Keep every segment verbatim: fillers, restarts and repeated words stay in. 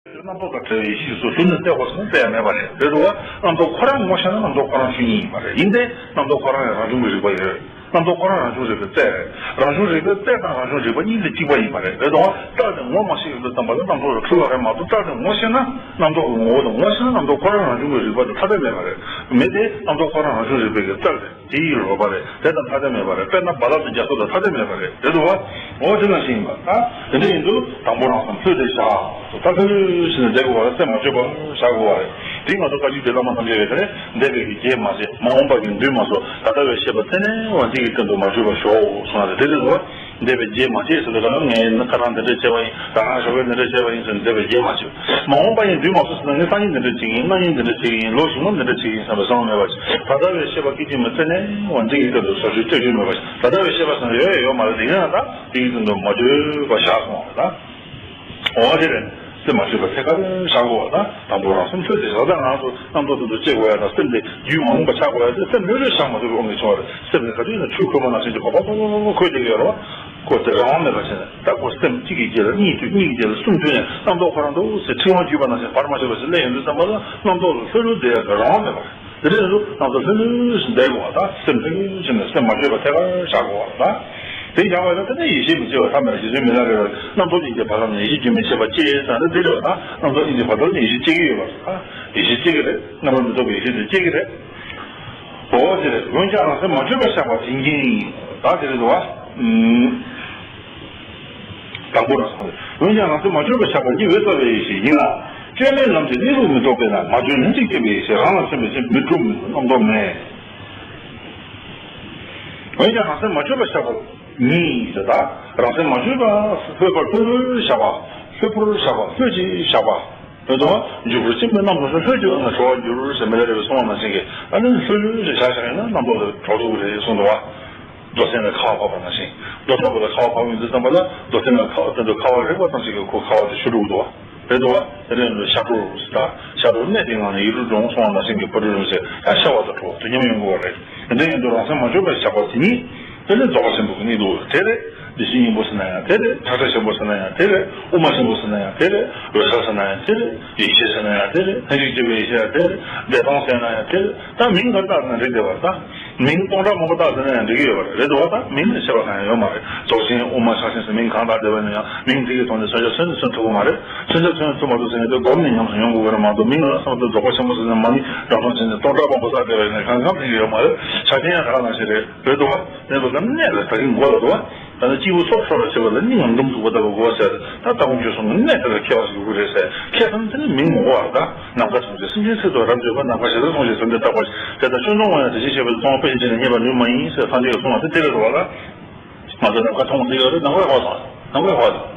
རྣམ་རྟོག་དང་བྲལ་བའི་ཡེ་ཤེས་སུ་ལྷུང་ནས་བཙལ་དགོས་ཟེར་ན་བཙལ་ཡ་མེད་པ་རེད། རེད་འདུག་བ། རྣམ་རྟོག་ཁོ་རང་ངོ་ཤེས་ན་རྣམ་རྟོག་ཁོ་རང་ཆོས་ཉིད་ཡིན་པ་རེད། ཡིན་ཏེ་རྣམ་རྟོག་ཁོ་རང་ཡང་རང་བྱུང་གི་རིག་པ་ཡོད། རྣམ་རྟོག་ཁོ་རང་རང་བྱུང་རིག་པའི་རྩལ་རེད། རང་བྱུང་རིག་པའི་རྩལ་དང་རང་བྱུང་རིག་པ་གཉིས་ལས་གཅིག་པ་ཡིན་པ་རེད། རེད་འདུག་བ། རྩལ་དེ་ངོ་མ་ཤེས་ཡོང་དུས་ཙམ་པ་ལ་རྣམ་རྟོག་ལ་འཁྲུལ་བ་རེད་མ་གཏོགས། རྩལ་དེ་ངོ་ཤེས་ན་རྣམ་རྟོག་གི་ངོ་བོ་དང་། ངོ་ཤེས་ན་རྣམ་རྟོག་ཁོ་རང་རང་བྱུང་གི་རིག་པ་དང་ཐ་དད་མེད་པ་རེད། མེད་དེ་རྣམ་རྟོག་ཁོ་རང་རང་བྱུང་རིག་པའི་གི་རྩལ་རེད། དེ་ཡི་རོལ་པ་རེད། དེ་དང་ཐ་དད་མེད་པ་རེད། དཔེར་ན་རྦ་རླབས་དང་རྒྱ་མཚོ་དང་ཐ་དད་མེད་པ་རེད། རེད་འདུག་བ། འོ་དེ་ནང་བཞིན་ཡིན་པ། ད་དེ་འདྲ་ཡིན་དུས་དང་པོ་རང་སེམས་ལྷོད་དེ་བཞག་ད་ལྷོད་ལྷོད་བྱས་ནས་བསྡད་དགོས་པ་རེད། སེམས་མ་བཅོས་པར་བཞག་དགོས་པ་རེད། དེ་ང་ཚོ་བཀའ་བརྒྱུད་པའི་བླ་མ་ཐམས་ཅད་ཀྱིས་དེ་ནས་འདས་པའི་གི་རྗེས་མ་བྱེད། མ་འོངས་པ་གི་མདུན་མ་བཟོ། ད་ལྟ་བའི་ཤེས་པ་ཚད་ནས་དབང་ཅིག་གི་སྟེང་དུ་མ་བཅོས་པར་ཞོག་གསུངས་པ་རེད། དེ་རེད་འདུག་བ། འདས་པའི་རྗེས་མ་བྱེད་ཟེར་དུས་ད་ལྟ་ངས་ཁ་སང་འདི་འདྲ་བྱས་པ་ཡིན། ད་རང་ཞོགས་པ་འདི་འདྲ་བྱས་པ་ཡིན་ཟེར་ནས་འདས་པའི་རྗེས་མ་བྱེད། མ་འོངས་པ་ཡི་མདུན་མ་བཟོ་ཟེར་ན་ངས་སང་ཉིན་འདི་འདྲ་བྱེད་ཀྱི་ཡིན། གནངས་ཉིན་འདི་འདྲ་བྱེད་ཀྱི་ཡིན། ལོ་གཞུག་མ་འདི་འདྲ་བྱེད་ཀྱི་ཡིན་བསམ་པའི་བསམ་བློ་མེད་པ་ཞིག་ད་ལྟ་བའི་ཤེས་པ་སྐད་ཅིག་མ་ཚད་ནས་དབང་ཅིག་གི་སྟེང་དུ་བཟོ་བཅོས་སྤྲོད་རྒྱུ་མེད་པ་ཞིག་ད་ལྟ་བའི་ཤེས་པ་ཟེར་ན་ཡོད་ཡོད་མ་རེད། དེ་ཡིན་ན་ད་དེ་གི་སྟེང་དུ་མ་བཅོས་པ་བཞག་སོང་བ་རེད་ད། འོ་དེ་རེད། སེམས་མ་བཅོས་པ་ཐད་ཀར་བཞག་དགོས་པ་དང་། དང་པོ་རང་སེམས་ལྷོད་དེ་བཞག་ད་ང་ཚོ་རྣམ་རྟོག་དེ་ཚོ་བཅད་དགོས་ཡ་དང་། སེམས་དེ་རྒྱུད་མ་འོངས་པ་ཆགས་དགོས་ཡ་དེ་སེམས་ལྷོད་ལྷོད་བཞག་མ་ཐུབ་པའི་དབང་གིས་བྱུང་བ་རེད། སེམས་དེ་ག་དུས་ཡིན་ན་ཆུ་ཁོལ་པ་ནང་བཞིན་གྱི་ཁོག་པ་ཁོག་ཁོག་ཁོལ་བསྡད་ཀྱི་ཡོད་རེད་བ། ཁོ་དེ་རང་དབང་མེད་པ་བྱས་ནས། ད་ཁོ་སེམས་གཅིག་གི་རྗེས་ལ་གཉིས་མཐུད། གཉིས་ཀྱི་རྗེས་ལ་གསུམ་མཐུད་ནས་རྣམ་རྟོག་ཁོ་རང་འདུག་སེ་འཁྲུལ་དབང་བརྒྱུད་པ་ནང་བཞིན་བར་མ་ཆོད་པ་ཞིག་སླེབས་ཡོང་དུས་ཙམ་པ་ལ་རྣམ་རྟོག་ལ་ལྷོད་ལྷོད་བསྡད་ཡ་དེ་རང་དབང་མེད་པ་རེད། དེ་འདྲ་ཡིན་དུས་རྣམ་རྟོག་ལྷོད་ལྷོད་བསྡད་དགོས་པ་དང་། སེམས་ལྷོད་ལྷོད་བྱས་ནས་སེམས་མ་བཅོས་པ་ཐད་ཀར་བཞག་དགོས་པ་དང་། དེ་བཞག་པ་ཡིན་ན་དེ་ནས་ཡེ་ཤེས་མི་སྐྱེ་བ་ཐ་མལ་རྗེ་བཙུན་མི་ལ་རས་པ་རྣམ་རྟོག་གཉིས་ཀྱི་བར་ལམ་ནས་ཡེ་ཤེས་རྒྱུན་མི་འཆད་པ་སྐྱེ་ཟེར་ན་དེ་རེད་པ་དང་། རྣམ་རྟོག་གཉིས་ཀྱི་བར་ལམ་ནས་ཡེ་ཤེས་སྐྱེ་གི་ཡོད་པ་དང་། ཡེ་ཤེས་སྐྱེ་གི་རེད། རྣམ་པར་མི་རྟོག་པའི་ཡེ་ཤེས་དེ་སྐྱེ་གི་རེད། འོ་དེ་རེད། འོན་ཀྱང་རང་སེམས་མ་བཅོས་པར་བཞག་པ་དེ་ཉིད་ཡིན། ད་དེ་རེད་དོ། དང་པོ་རང་སེམས། འོན་ཀྱང་རང་སེམས་མ་བཅོས་པར་བཞག་པ་ཉིད་འོད་གསལ་བའི་ཡེ་ཤེས་ཡིན་ལ། བཅོས་མའི་ལམ་གྱི་གནས་ལུགས་མི་རྟོགས་པས་ན། མ་བཅོས་ལྷན་ཅིག་སྐྱེས་པའི་ཡེ་ཤེས་རང་ལ་སེམས་པའི་ཕྱིར་མི་གྲུབ་མི་རྣམ་རྟོག་མེད། འོན་ཀྱང་རང་སེམས་མ་བཅོས་པར་བཞག་པ་ཉིད་ད། རང་སེམས་མ་བཅོས་པར་ལྷོད་པར་ལྷོད་པར་བཞག་པ། ལྷོད་པར་བཞག་པ། ལྷོད་ཅིག་བཞག་པ། ལྷོད་དོ། འཇུག་པར་གཅིག་པའི་རྣམ་གྲོལ་ལྷོད་ཀྱི་ན་གྲོལ་བར་འགྱུར་ཟེར་མི་ལ་རས་པས་གསུངས་པ་ནང་བཞིན་གྱི། ཨ་ནི་ལྷོད་ལྷོད་ཅིག་བཞག་བཞག་ཡིན་ན་རྣམ་རྟོག་དེ་གྲོལ་ཐུབ་ཀྱི་རེད་གསུངས་འདུག་བ། རྡོ་སེམས་ལ་ཁ་བ་བབས་པ་ནང་བཞིན། རྡོ་ཐོག་པ་ལ་ཁ་བ་བབས་ཡོང་དུས་ཙམ་པ་ལ་རྡོ་སེམས་ལ་ཁ་བ་དེ་ཚོ་ཁ་བ་རེག་པ་ཙམ་ཞིག་གིས་ཁོ་ཁ་བ་དེ་ཆུ་འགྲོ་གི་འདུག་བ། རེད་འདུག་བ། དེ་རིང་ལ་ཤ་གྲོགས་ཟེར་ད། ཤ་གྲོགས་གནས་དེའི་ངང་ནས་ཡིད་རུ་འགྲོ་གསུངས་པ་ནང་བཞིན་གྱི་ཕ་གྲུ་རིང་ཟེར་ཡང་ཤ་བ་དང་གྲོགས་དུས་མཉམ་ཡོང་དགོས་པ་རེད། དེ་འདྲ་ཡིན་དུས་རང་སེམས་མ་བཅོས་པར་བཞག་པ་དེ་ཉིད། དེ་ནི་རྫོགས་པ་ཆེན་པོ་གི་གནས་ལུགས་དེ་རེད། བདེ་གཤེགས་སྙིང་པོ་ཟེར་ན་ཡང་དེ་རེད། ཁྲ་ཁྲ་ཆེན་པོ་ཟེར་ན་ཡང་དེ་རེད། དབུ་མ་ཆེན་པོ་ཟེར་ན་ཡང་དེ་རེད། འོད་གསལ་ཟེར་ན་ཡང་དེ་རེད། ཡེ་ཤེས་ཟེར་ན་ཡང་དེ་རེད། ལྷན་ཅིག་སྐྱེས་པའི་ཡེ་ཤེས་ཡང་དེ་རེད། བདེ་སྟོང་ཟེར་ན་ཡང་དེ་རེད། ད་མིང་ག་རེ་བཏགས་ཟེར་ན་འགྲིག་བསྡད་པ་རེད་ད། མིང་སྟོང་ཕྲག་མང་པོ་བཏགས་ཟེར་ན་ཡང་འགྲིག་གི་ཡོད་པ་རེད། རེད་འདུག་བ། ད་མིང་ལ་ཁྱད་པར་གང་ཡང་ཡོད་མ་རེད། རྫོགས་ཆེན་དབུ་མ་ཕྱག་ཆེན་ཟེར་མིང་གང་བཏགས་བསྡད་པ་ཡིན་ན་ཡང་མིང་དེ་གི་ཐོག་ནས་མཚོན་ཆ་མཚོན་ནས་མཚོན་ཐུབ་ཀྱི་མ་རེད། མཚོན་ཆ་མཚོན་ཐུབ་མ་ཐུབ་ཟེར་མཁན་དེ་སྒོམ་ནས་ཉམས་སུ་མྱོང་དགོས་ཀྱི་རེད་མ་གཏོགས། མིང་ལ་བསམ་ཚུལ་རྫོགས་པ་ཆེན་པོ་ཟེར་ནས་མ་ཎི་བགྲང་བགྲང་བྱས་ནས་སྟོང་ཕྲག་མང་པོ་བཏགས་བསྡད་པ་ཡིན་ན་གང་གང་ཕན་གྱི་ཡོད་མ་རེད། ཕྱག་ཆེན་ཡང་ད་ག་ནང་བཞིན་རེད། རེད་འདུག་བ། རེད་འདུག་ག་གནས་ལ་ད་གིན་མགོ་ལ་འདུག་བ། ད་ནི་སྐྱེས་བུ་ཚོགས་འཕྲོག་ལ་བྱེད་པ་ལ་སྙིང་ངམ་འདུམ་ཐུག་པ་ལྟ་བུ་དགོས་ཟེར། ད་ལྟ་ཁུངས་ཆོས་གསུམ་གྱི་གནད་དེ་ལ་མཁས་པ་ཞིག་དགོས་ཀྱི་རེད་ཟེར། མཁས་ཟེར་ན་དེ་ནི་མིང་མི་དགོས་པ་རེད་ད། ནམ་མཁའ་མཐོང་ཚེ་སེམས་ཅན་ཚིག་ཏུ་རབ་འབྱེད་པ། ནམ་མཁའ་ཞེ་སར་མཐོང་ཞིང་སེམས་ཅན་བརྟག་པ། དེ་ལྟར་ཆོས་མཐོང་བ་ཡང་དེ་བཞིན་གཤེགས་པའི་གསུང་བ་དཔེ་ཅན་གྱིས་ནི་རྙེད་པར་ནུས་མ་ཡིན་ཟེར་སངས་རྒྱས་ཀྱིས་གསུངས་པ་དེ་དེ་རེད་འདུག་བ་ལ། ང་ཚོ་ནམ་མཁའ་མཐོང་ཐུབ་ཡོད་རེད། ནམ་མཁའ་ཧ་གོ་སོང་། ནམ་མཁའ་ཧ་གོ་སོང་།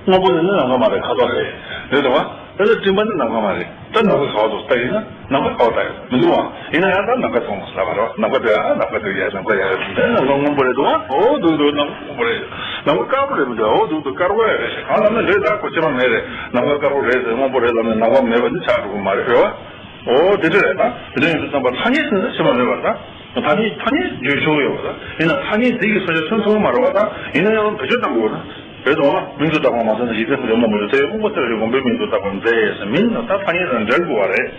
སྔོན་པོ་ནི་ནི་ནམ་མཁའ་མ་རེད། ཁ་དོག་རེད། རེད་འདུག་བ། དེ་ལ་སྤྲིན་པ་ནི་ནམ་མཁའ་མ་རེད། ད་ནམ་མཁའ་ག་པར་འདུག་ལྟ་ཡིན་ན་ནམ་མཁའ་ག་པར་ལྟ་ཡོད་མི་འདུག་བ། ཡིན་ན་ཡང་ད་ནམ་མཁའ་མཐོང་ལབ་པ་རེད་བ། ནམ་མཁའ་དེ་ཡ་ནམ་མཁའ་དེ་ཡ་ནམ་མཁའ་ཡ་རེད། ད་ནམ་མཁའ་སྔོན་པོ་རེད་འདུག་བ། འོ་འདུག་འདུག་ནམ་མཁའ་སྔོན་པོ་རེད། ནམ་མཁའ་དཀར་པོ་རེད་མི་འདུག་འོ་འདུག་འདུག་དཀར་པོ་ཡ་རེད་ཟེར། གང་ལབ་ན་རེད། ད་གོ་ཆེ་བ་མེད་རེད། ནམ་མཁའ་དཀར་པོ་རེད་ཟེར། སྔོན་པོ་རེད་ལབ་ནས་ནམ་མཁའ་མེད་པ་འདི་ཆགས་འགྲོ་གི་མ་རེད། རེད་བ། འོ་དེ་འདྲ་རེད། ད་དེ་འདྲ་ཡིན་དུས་ཙམ་པ་ཐ་སྙད་ཟེར་ན་ཆེ་བ་མེད་པ་ད། ཐ་སྙད་ཐ་སྙད་བརྗོད་ཆོག་ཡོད་པ་ད། ཡིན་ན་ཐ་སྙད་དེ་གི་མཚོན་ཆ་མཚོན་ཐུབ་མ་རེད་བ་ད། ཡིན་ན་ཡང་བེད་སྤྱོད་གཏང་དགོས་ན། རེད་དོ། མིང་དུ་བཏགས་པ་མ་ཟད་ན་གཞི་རྩའི་ཁམས་ཀྱི་རྨོངས་པ་ལས་ཚེ་འཕོས་པ་ཚེ་རབས་ཀྱི་གོམས་པས་མིང་དུ་བཏགས་པ་མཛད་ཟེར། མིང་ལ་ད་ཐ་སྙད་དང་འབྲེལ་དགོས་པ་རེད།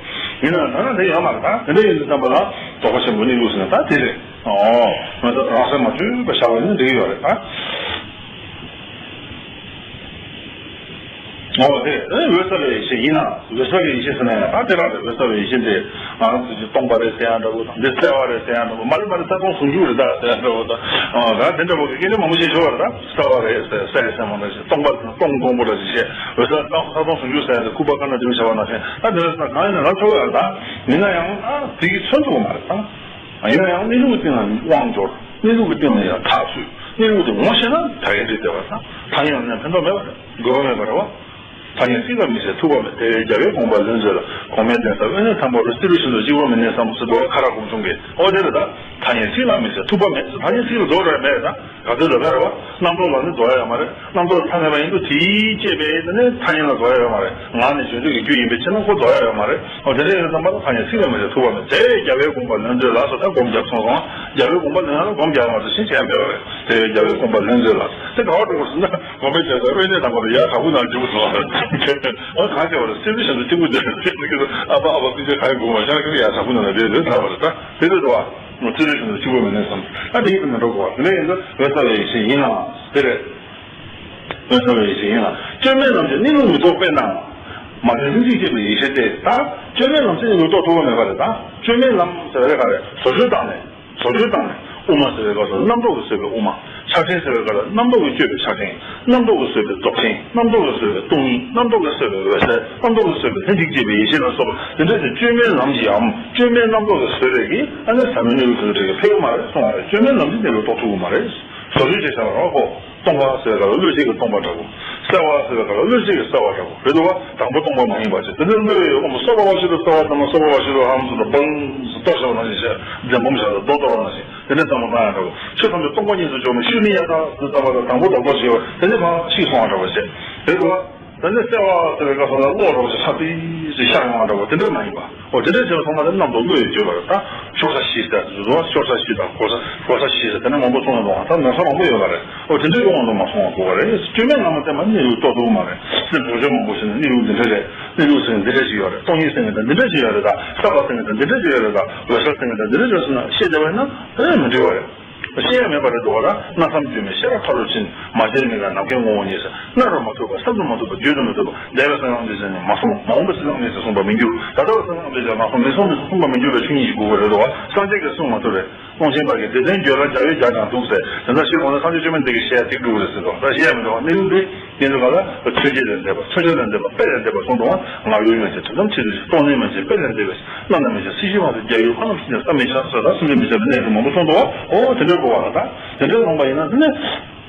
ཡིན་ན་ད་ན་དེ་ཡོད་མ་རེད་ད། དེ་འདྲ་ཡིན་དུས་ཙམ་པ་ལ་རྫོགས་པ་ཆེན་པོའི་གནས་ལུགས་ཟེར་ན་ད་དེ་རེད། ཨོ། ང་ཚོ་རང་སེམས་མ་བཅོས་པར་བཞག་པ་ནི་འགྲིག་ཡོད་རེད་ད། ཨོ་དེ་འོད་གསལ་བའི་ཡེ་ཤེས་ཡིན་ན། འོད་གསལ་བའི་ཡེ་ཤེས་ཟེར་ན་ཡང་ད་དེ་རང་རེད། འོད་གསལ་བའི་ཡེ་ཤེས་དེ་ང་ཚོ་ཅིག་སྟོང་པ་རེད་ཟེར་ཡང་འདྲ་བོ་དང་། འདི་གསལ་བ་རེད་ཟེར་ཡང་འདྲ་བོ། མ་རེད་མ་རེད། གསལ་སྟོང་ཟུང་འཇུག་རེད་ད་ཟེར་ཡང་འདྲ་བོ་དང་། ཨོ་ད་དེ་འདྲ་བོ་གི་སྐད་ཆ་མང་པོ་བཤད་ཆོག་པ་རེད་ད། གསལ་བ་རེད་ཟེར། གསལ་ཟེར་མ་རེད། སྟོང་པ་སྟོང་སྟོང་པོ་རེད་ཟེར་བཤད། འོད་གསལ་སྟོང་གསལ་སྟོང་ཟུང་འཇུག་ཟེར་ཡང་དེ་སྐུར་པ་དཀར་ནག་དེ་མི་བྱ་བ་ནང་བཞིན། ད་དེ་འདྲ་ཟེར་ན་གང་ཡིན་ན་ལབ་ཆོག་ཡ་ད། ཡིན་ན་ཡང་ད་དེ་གི་མཚོན་ཐུབ་མ་རེད་ད། ཡིན་ན་ཡང་གནས་ལུགས་ཀྱི་སྟེང་ལ་དབང་འབྱོར། གནས་ལུགས་ཀྱི་སྟེང་ལ་ཡང་ཐག་ཆོད། གནས་ལུགས་དེ་ངོ་ཤེས་ན་ད་ཡིན་འགྲིག་བསྡད་པ་ད། ཐ་སྙད་ཡང་ཕན་ཐོགས་མེད་པ་རེད། དགོས་པ་མེད་པ་རེད་བ། ཐ་སྙད་ཚིག་ལ་མི་ཟད་ཐུབ་པ་མེད། དེ་བས་རྒྱལ་བའི་དགོངས་པ་ལྷུན་གྱིས་ལ། གོང་མའི་གདན་ས་དབེན་གནས་དམ་པ་རུ། བསིལ་རོ་བཞིན་དུ་གཅིག་པུར་མི་གནས་སམ་ཟེར་དུས་ཁ་རག་སྒོམ་བྱུང་གི། ཨོ་དེ་རེད་ད། ཐ་ ཐ་སྙད་ཚིག་ལ་མེད་ཟེར། ཐུག་པ་མེད་ཟེར། ཐ་སྙད་ཚིག་ལ་རྫོགས་ར་མེད་ད། ག་ཚོད་ལ་ཕེབས་ར་བ། རྣམ་རྟོག་ལ་ནི་རྫོགས་ཡ་ཡོད་མ་རེད། རྣམ་རྟོག་ཐ་སྙད་པ་ཡིན་དུས་དེའི་སྐྱེས་པའི་དེ་ནི་ཐ་སྙད་ལ་རྫོགས་ཡ་ཡོད་མ་རེད། ངག་ནི་བྱང་ཆུབ་ཀྱི་རྒྱུ་ཡིན་པའི་ཕྱིར་ན་ཁོ་རྫོགས་ཡ་ཡོད་མ་རེད། འོ་དེ་འདྲ་ཡིན་ཙམ་པ་ལ་ཐ་སྙད་ཚིག་ལ་མེད་ཟེར། ཐུག་པ་མེད། དེ་བས་རྒྱལ་བའི་དགོངས་པ་ལྷུན་གྲུབ་ལ་སོགས་ད་སྒོམ་རྒྱབ་སོང་སོང་། རྒྱལ་བའི་དགོངས་པ་ལྷུན་ལ་སྒོམ་རྒྱག་མ་ཐུབ་ཕྱིན་ཆད་མེད་པ་རེད། དེ་བས་རྒྱལ་བའི་དགོངས་པ་ལྷུན་གྲུབ་ལ་དེ་ག་བ་འགྲོ་དགོས་ཟེར་ན། དགོངས་པའི་རྒྱལ་སྲས་དབེན་གནས་དང་པོ་ལ་ཡར་དྲག་པོ་ནང་འཇུག་སོང་བ་རེད། ཨ་གང་བྱས་པ་རེད། སྲིད་པའི་ཞིང་དུ་གཅིག་པུ་འདིར་ཨ་ཕ་ཨ་ཕ་སྲིད་ཆེན་གང་ཡིན་དགོངས་པ་ཤར་ཁྱེར་ཡར་དྲག་པོ་ནང་ལ་བསྡད་ཡོད་ད་བ་རེད། ད་དེ་འདྲ་འདུག་བ། ཚུལ་ཁྲིམས་བཞིན་དུ་གཅིག་པུ་མིན་ནས་སམ། ད་དེ་ཡིད་དུ་མི་འགྲོ་གོ། དེ་འདྲ་ཡིན་ན་འོད་གསལ་བའི་ཡེ་ཤེས་ཡིན་ལ་དེ་རེད། འོད་གསལ་བའི་ཡེ་ཤེས་ཡིན་ལ། བཅོས་མའི་ལམ་གྱི་གནས་ལུགས་མི་རྟོག་པས་ན། མ་བཅོས་ལྷན་ཅིག་སྐྱེས་པའི་ཡེ་ཤེས་ཏེ། ད་བཅོས་མའི་ལམ་ཅི་ནས་མི་རྟོག་ཐུབ་པ་མེད་པ་རེད་ད། བཅོས་མའི་ལམ་ཟེར་བའི་ག་རེ། བཟོ་བཅོས་བཏང་ནས། བཟོ་བཅོས་བཏང་ནས། དབུ་མ་ཟེར་བའི་སྐབས་སུ་རྣམ་རྟོག་གིས་བཟོས་པའི་དབུ་མ། ཕྱག་ཆེན་ཟེར་བའི་སྐབས་ལ་རྣམ་རྟོག་གིས་བཅོས་པའི་ཕྱག་ཆེན། རྣམ་རྟོག་གིས་བཟོས་པའི་རྫོགས་ཆེན། རྣམ་རྟོག་གིས་བཟོས་པའི་སྟོང་ཉིད། རྣམ་རྟོག་གིས་བཟོས་པའི་འོད་གསལ། རྣམ་རྟོག་གིས་བཟོས་པའི་ལྷན་ཅིག་སྐྱེས་པའི་ཡེ་ཤེས་ལ་སོགས་པ་དེ་འདྲ་དེ་བཅོས་མའི་ལམ་གྱིས་འམ། བཅོས་མའི་རྣམ་རྟོག་གིས་བཟོས་པའི་གི་ཨ་ནི་ཟབ་མོའི་གནས་ལུགས་དེ་འདྲ་གི་ཕེབས་མ་རེད་གསུངས་པ་རེད། བཅོས་མའི་ལམ་གྱི་གནས་ལུགས་རྟོགས་ཐུབ་ཀྱི་མ་རེད། བཟོ་བཅོས་བྱས་བཞག་པ་རེད་ཁོ། སྟོང་པ་ཟེར་བའི་སྐབས་ལ་བློས་བྱས་ཀྱི་སྟོང་པ་འདྲ་པོ། གསལ་བ་ཟེར་བའི་སྐབས་ལ་བློས་བྱས་ཀྱི་གསལ་བ་འདྲ་པོ་རེད་འདུག་བ། དང་པོ་སྟོང་པ་མ་ཡིན་པ་ཞིག་དེ་ནི་བློས་ཡོད་དབང་པོ་སོ་པ་བ་ཤི་རུ་རྩ་བ་ཙམ་ལ་སོ་པ་བ་ཤི་རུ་ཧམ་སོ་ལ་བང་སོ་གཏོར་བྱ་བ་ནང་བཞིན་བྱས། འཛིན་སྤོམ་བྱ་ལ་རྡོ་གཏོར་བ་ནང་བཞིན་དེ་ནས་བསམ་བློ་བཏང་ཡང་འདྲ་པོ། ཆོས་ཐམས་ཅད་སྟོང་པ་ཉིད་དུ་འཇོག་མི་ཤུལ་ནི་ཡ་ད་དུ་བསམ་པ་དང་དང་པོ་དང་པོ་ཞེས་པ་དེ་ནི་གང་ཤེས་སོང་བ་འདྲ་པོ་བྱས་རེད་འདུག་བ། ད་ནི་གསལ་བ་ཟེར་བའི་སྐབས་སུ་ལ་བློ་རོགས་ཀྱི་ས་དེ་ཞིག་ཤར་ཡོང་བ་འདྲ་པོ་དེ་འདྲ་མ་ཡིན་པ། འོ་དེ་འདྲའི་ཕྱིར་ཚང་མ་དེ་རྣམ་རྟོག་བློས་བྱས་པ་རེད་ད། ཤོར་ས་ཞིག་ཟེར་དུ་འདུག་ཤོར་ས་ཞིག་དང་གོ་ས་གོ་ས་ཞིག་ཟེར་དེ་ནས་མང་པོ་གསུངས་ཡོང་དུས་ད་མེད་ས་མང་པོ་ཡོད་པ་རེད། འོ་དེ་འདྲའི་ཡོང་བ་འདུག་མ་སོང་བ་དགོས་པ་རེད། བཅོས་མའི་ལམ་མ་བསྟན་པ་གནས་ལུགས་རྟོགས་ཐུབ་མ་རེད། སེམས་བཟོ་བཅོས་མང་པོ་བྱས་ནས་གནས་ལུགས་འདི་འདྲ་རེད། གནས་ལུགས་ཟེར་འདི་འདྲ་ཞིག་ཡོད་རེད། སྟོང་ཉིད་ཟེར་ངེས་དང་འདི་འདྲ་ཞིག་ཡོད་རེད་ད། གསལ་བ་ཟེར་ངེས་དང་འདི་འདྲ་ཞིག་ཡོད་རེད་ད། འོད་གསལ་ཟེར་ངེས་དང་འདི་འདྲ་ཞིག་ཡོད་ཟེར་ན་ཤེས་བདེ་བས་ན་ཨེ་མི་འགྲིག་པ་རེད། ཤེས་ཡ་མེད་པ་རེད་འདུག་བ་ལ། སྣང་བསམ་བཅོས་མའི་ཤེས་རབ་ཕ་རོལ་ཕྱིན། མ་ཤེས་མི་དགའ་ནམ་མཁའི་ངོ་བོ་ཉིད་ཟེར། སྣང་རུ་མ་ཐུབ་པ་སེལ་དུ་མ་ཐུབ་པ་བརྗོད་དུ་མི་ཐུབ་པ། འདས་པའི་སེམས་ཙམ་དེ་ཟེར་ནས་མ་གསུངས། མ་འོངས་པའི་སེམས་ཙམ་དེ་ཟེར་གསུངས་པ་མི་འགྱུར། ད་ལྟ་བའི་སེམས་ཙམ་དེ་ཟེར་མ་གསུངས། མི་གསུངས་མི་ཟེར་གསུངས་པ་མི་འགྱུར་བའི་ཆོས་ཉིད་ཅིག་དགོས་པ་རེད་འདུག་བ། སངས་རྒྱས་ཀྱིས་གསུངས་མ་ཐུབ་པས། དབང་ཆེན་པ་གིས་དེ་ལྟར་འགྱུར་ལ་རྒྱལ་བས་རྒྱག་ཀྱང་སྡུག་ཟེར། དེ་འདྲ་ཞིག་འོང་ན་སངས་རྒྱས་བཅོས་མིན་འདི་གིས་བཤད་ཡ་ཐིག་འགྲོ་གི་རེད་ཟེར་དུས་ད་བཤད་ཡ་མི་འདུག་བ། གནས་ལུགས་འདི། དེ་ཚོ་ག་ལ་མཚོན་བྱེད་ལས་འདས་པ། མཚོན་བྱ་ལས་འདས་པ། དཔེ་ལས་འདས་པ་གསུངས་འདུག་བ། ངག་ཡོད་མན་ཆད་དྲི་ཙམ་ཕྱིར་དུ་སོང་། སྟོང་ཉིད་མན་ཆད་དཔེ་ལས་འདས་པ། རྣམ་སྨིན་མན་ཆད་སྲིད་ཞིའི་དབང་དུ་རྒྱལ་བའི་ཁ་ལོ་ཕྱིན་ནས་བསམ་མི་ཁྱབ་ཟེར་ད་སེམས་ཅན་མི་ཁྱབ་པའི་གནས་སུ་མང་པོ་གསུངས་འདུག་བ། ཨོ་དེ་འདྲའི་གོ་བ་ལ་ད་དེ་འདྲའི་ལོང་པ་ཡིན་ན་དེ་ནས།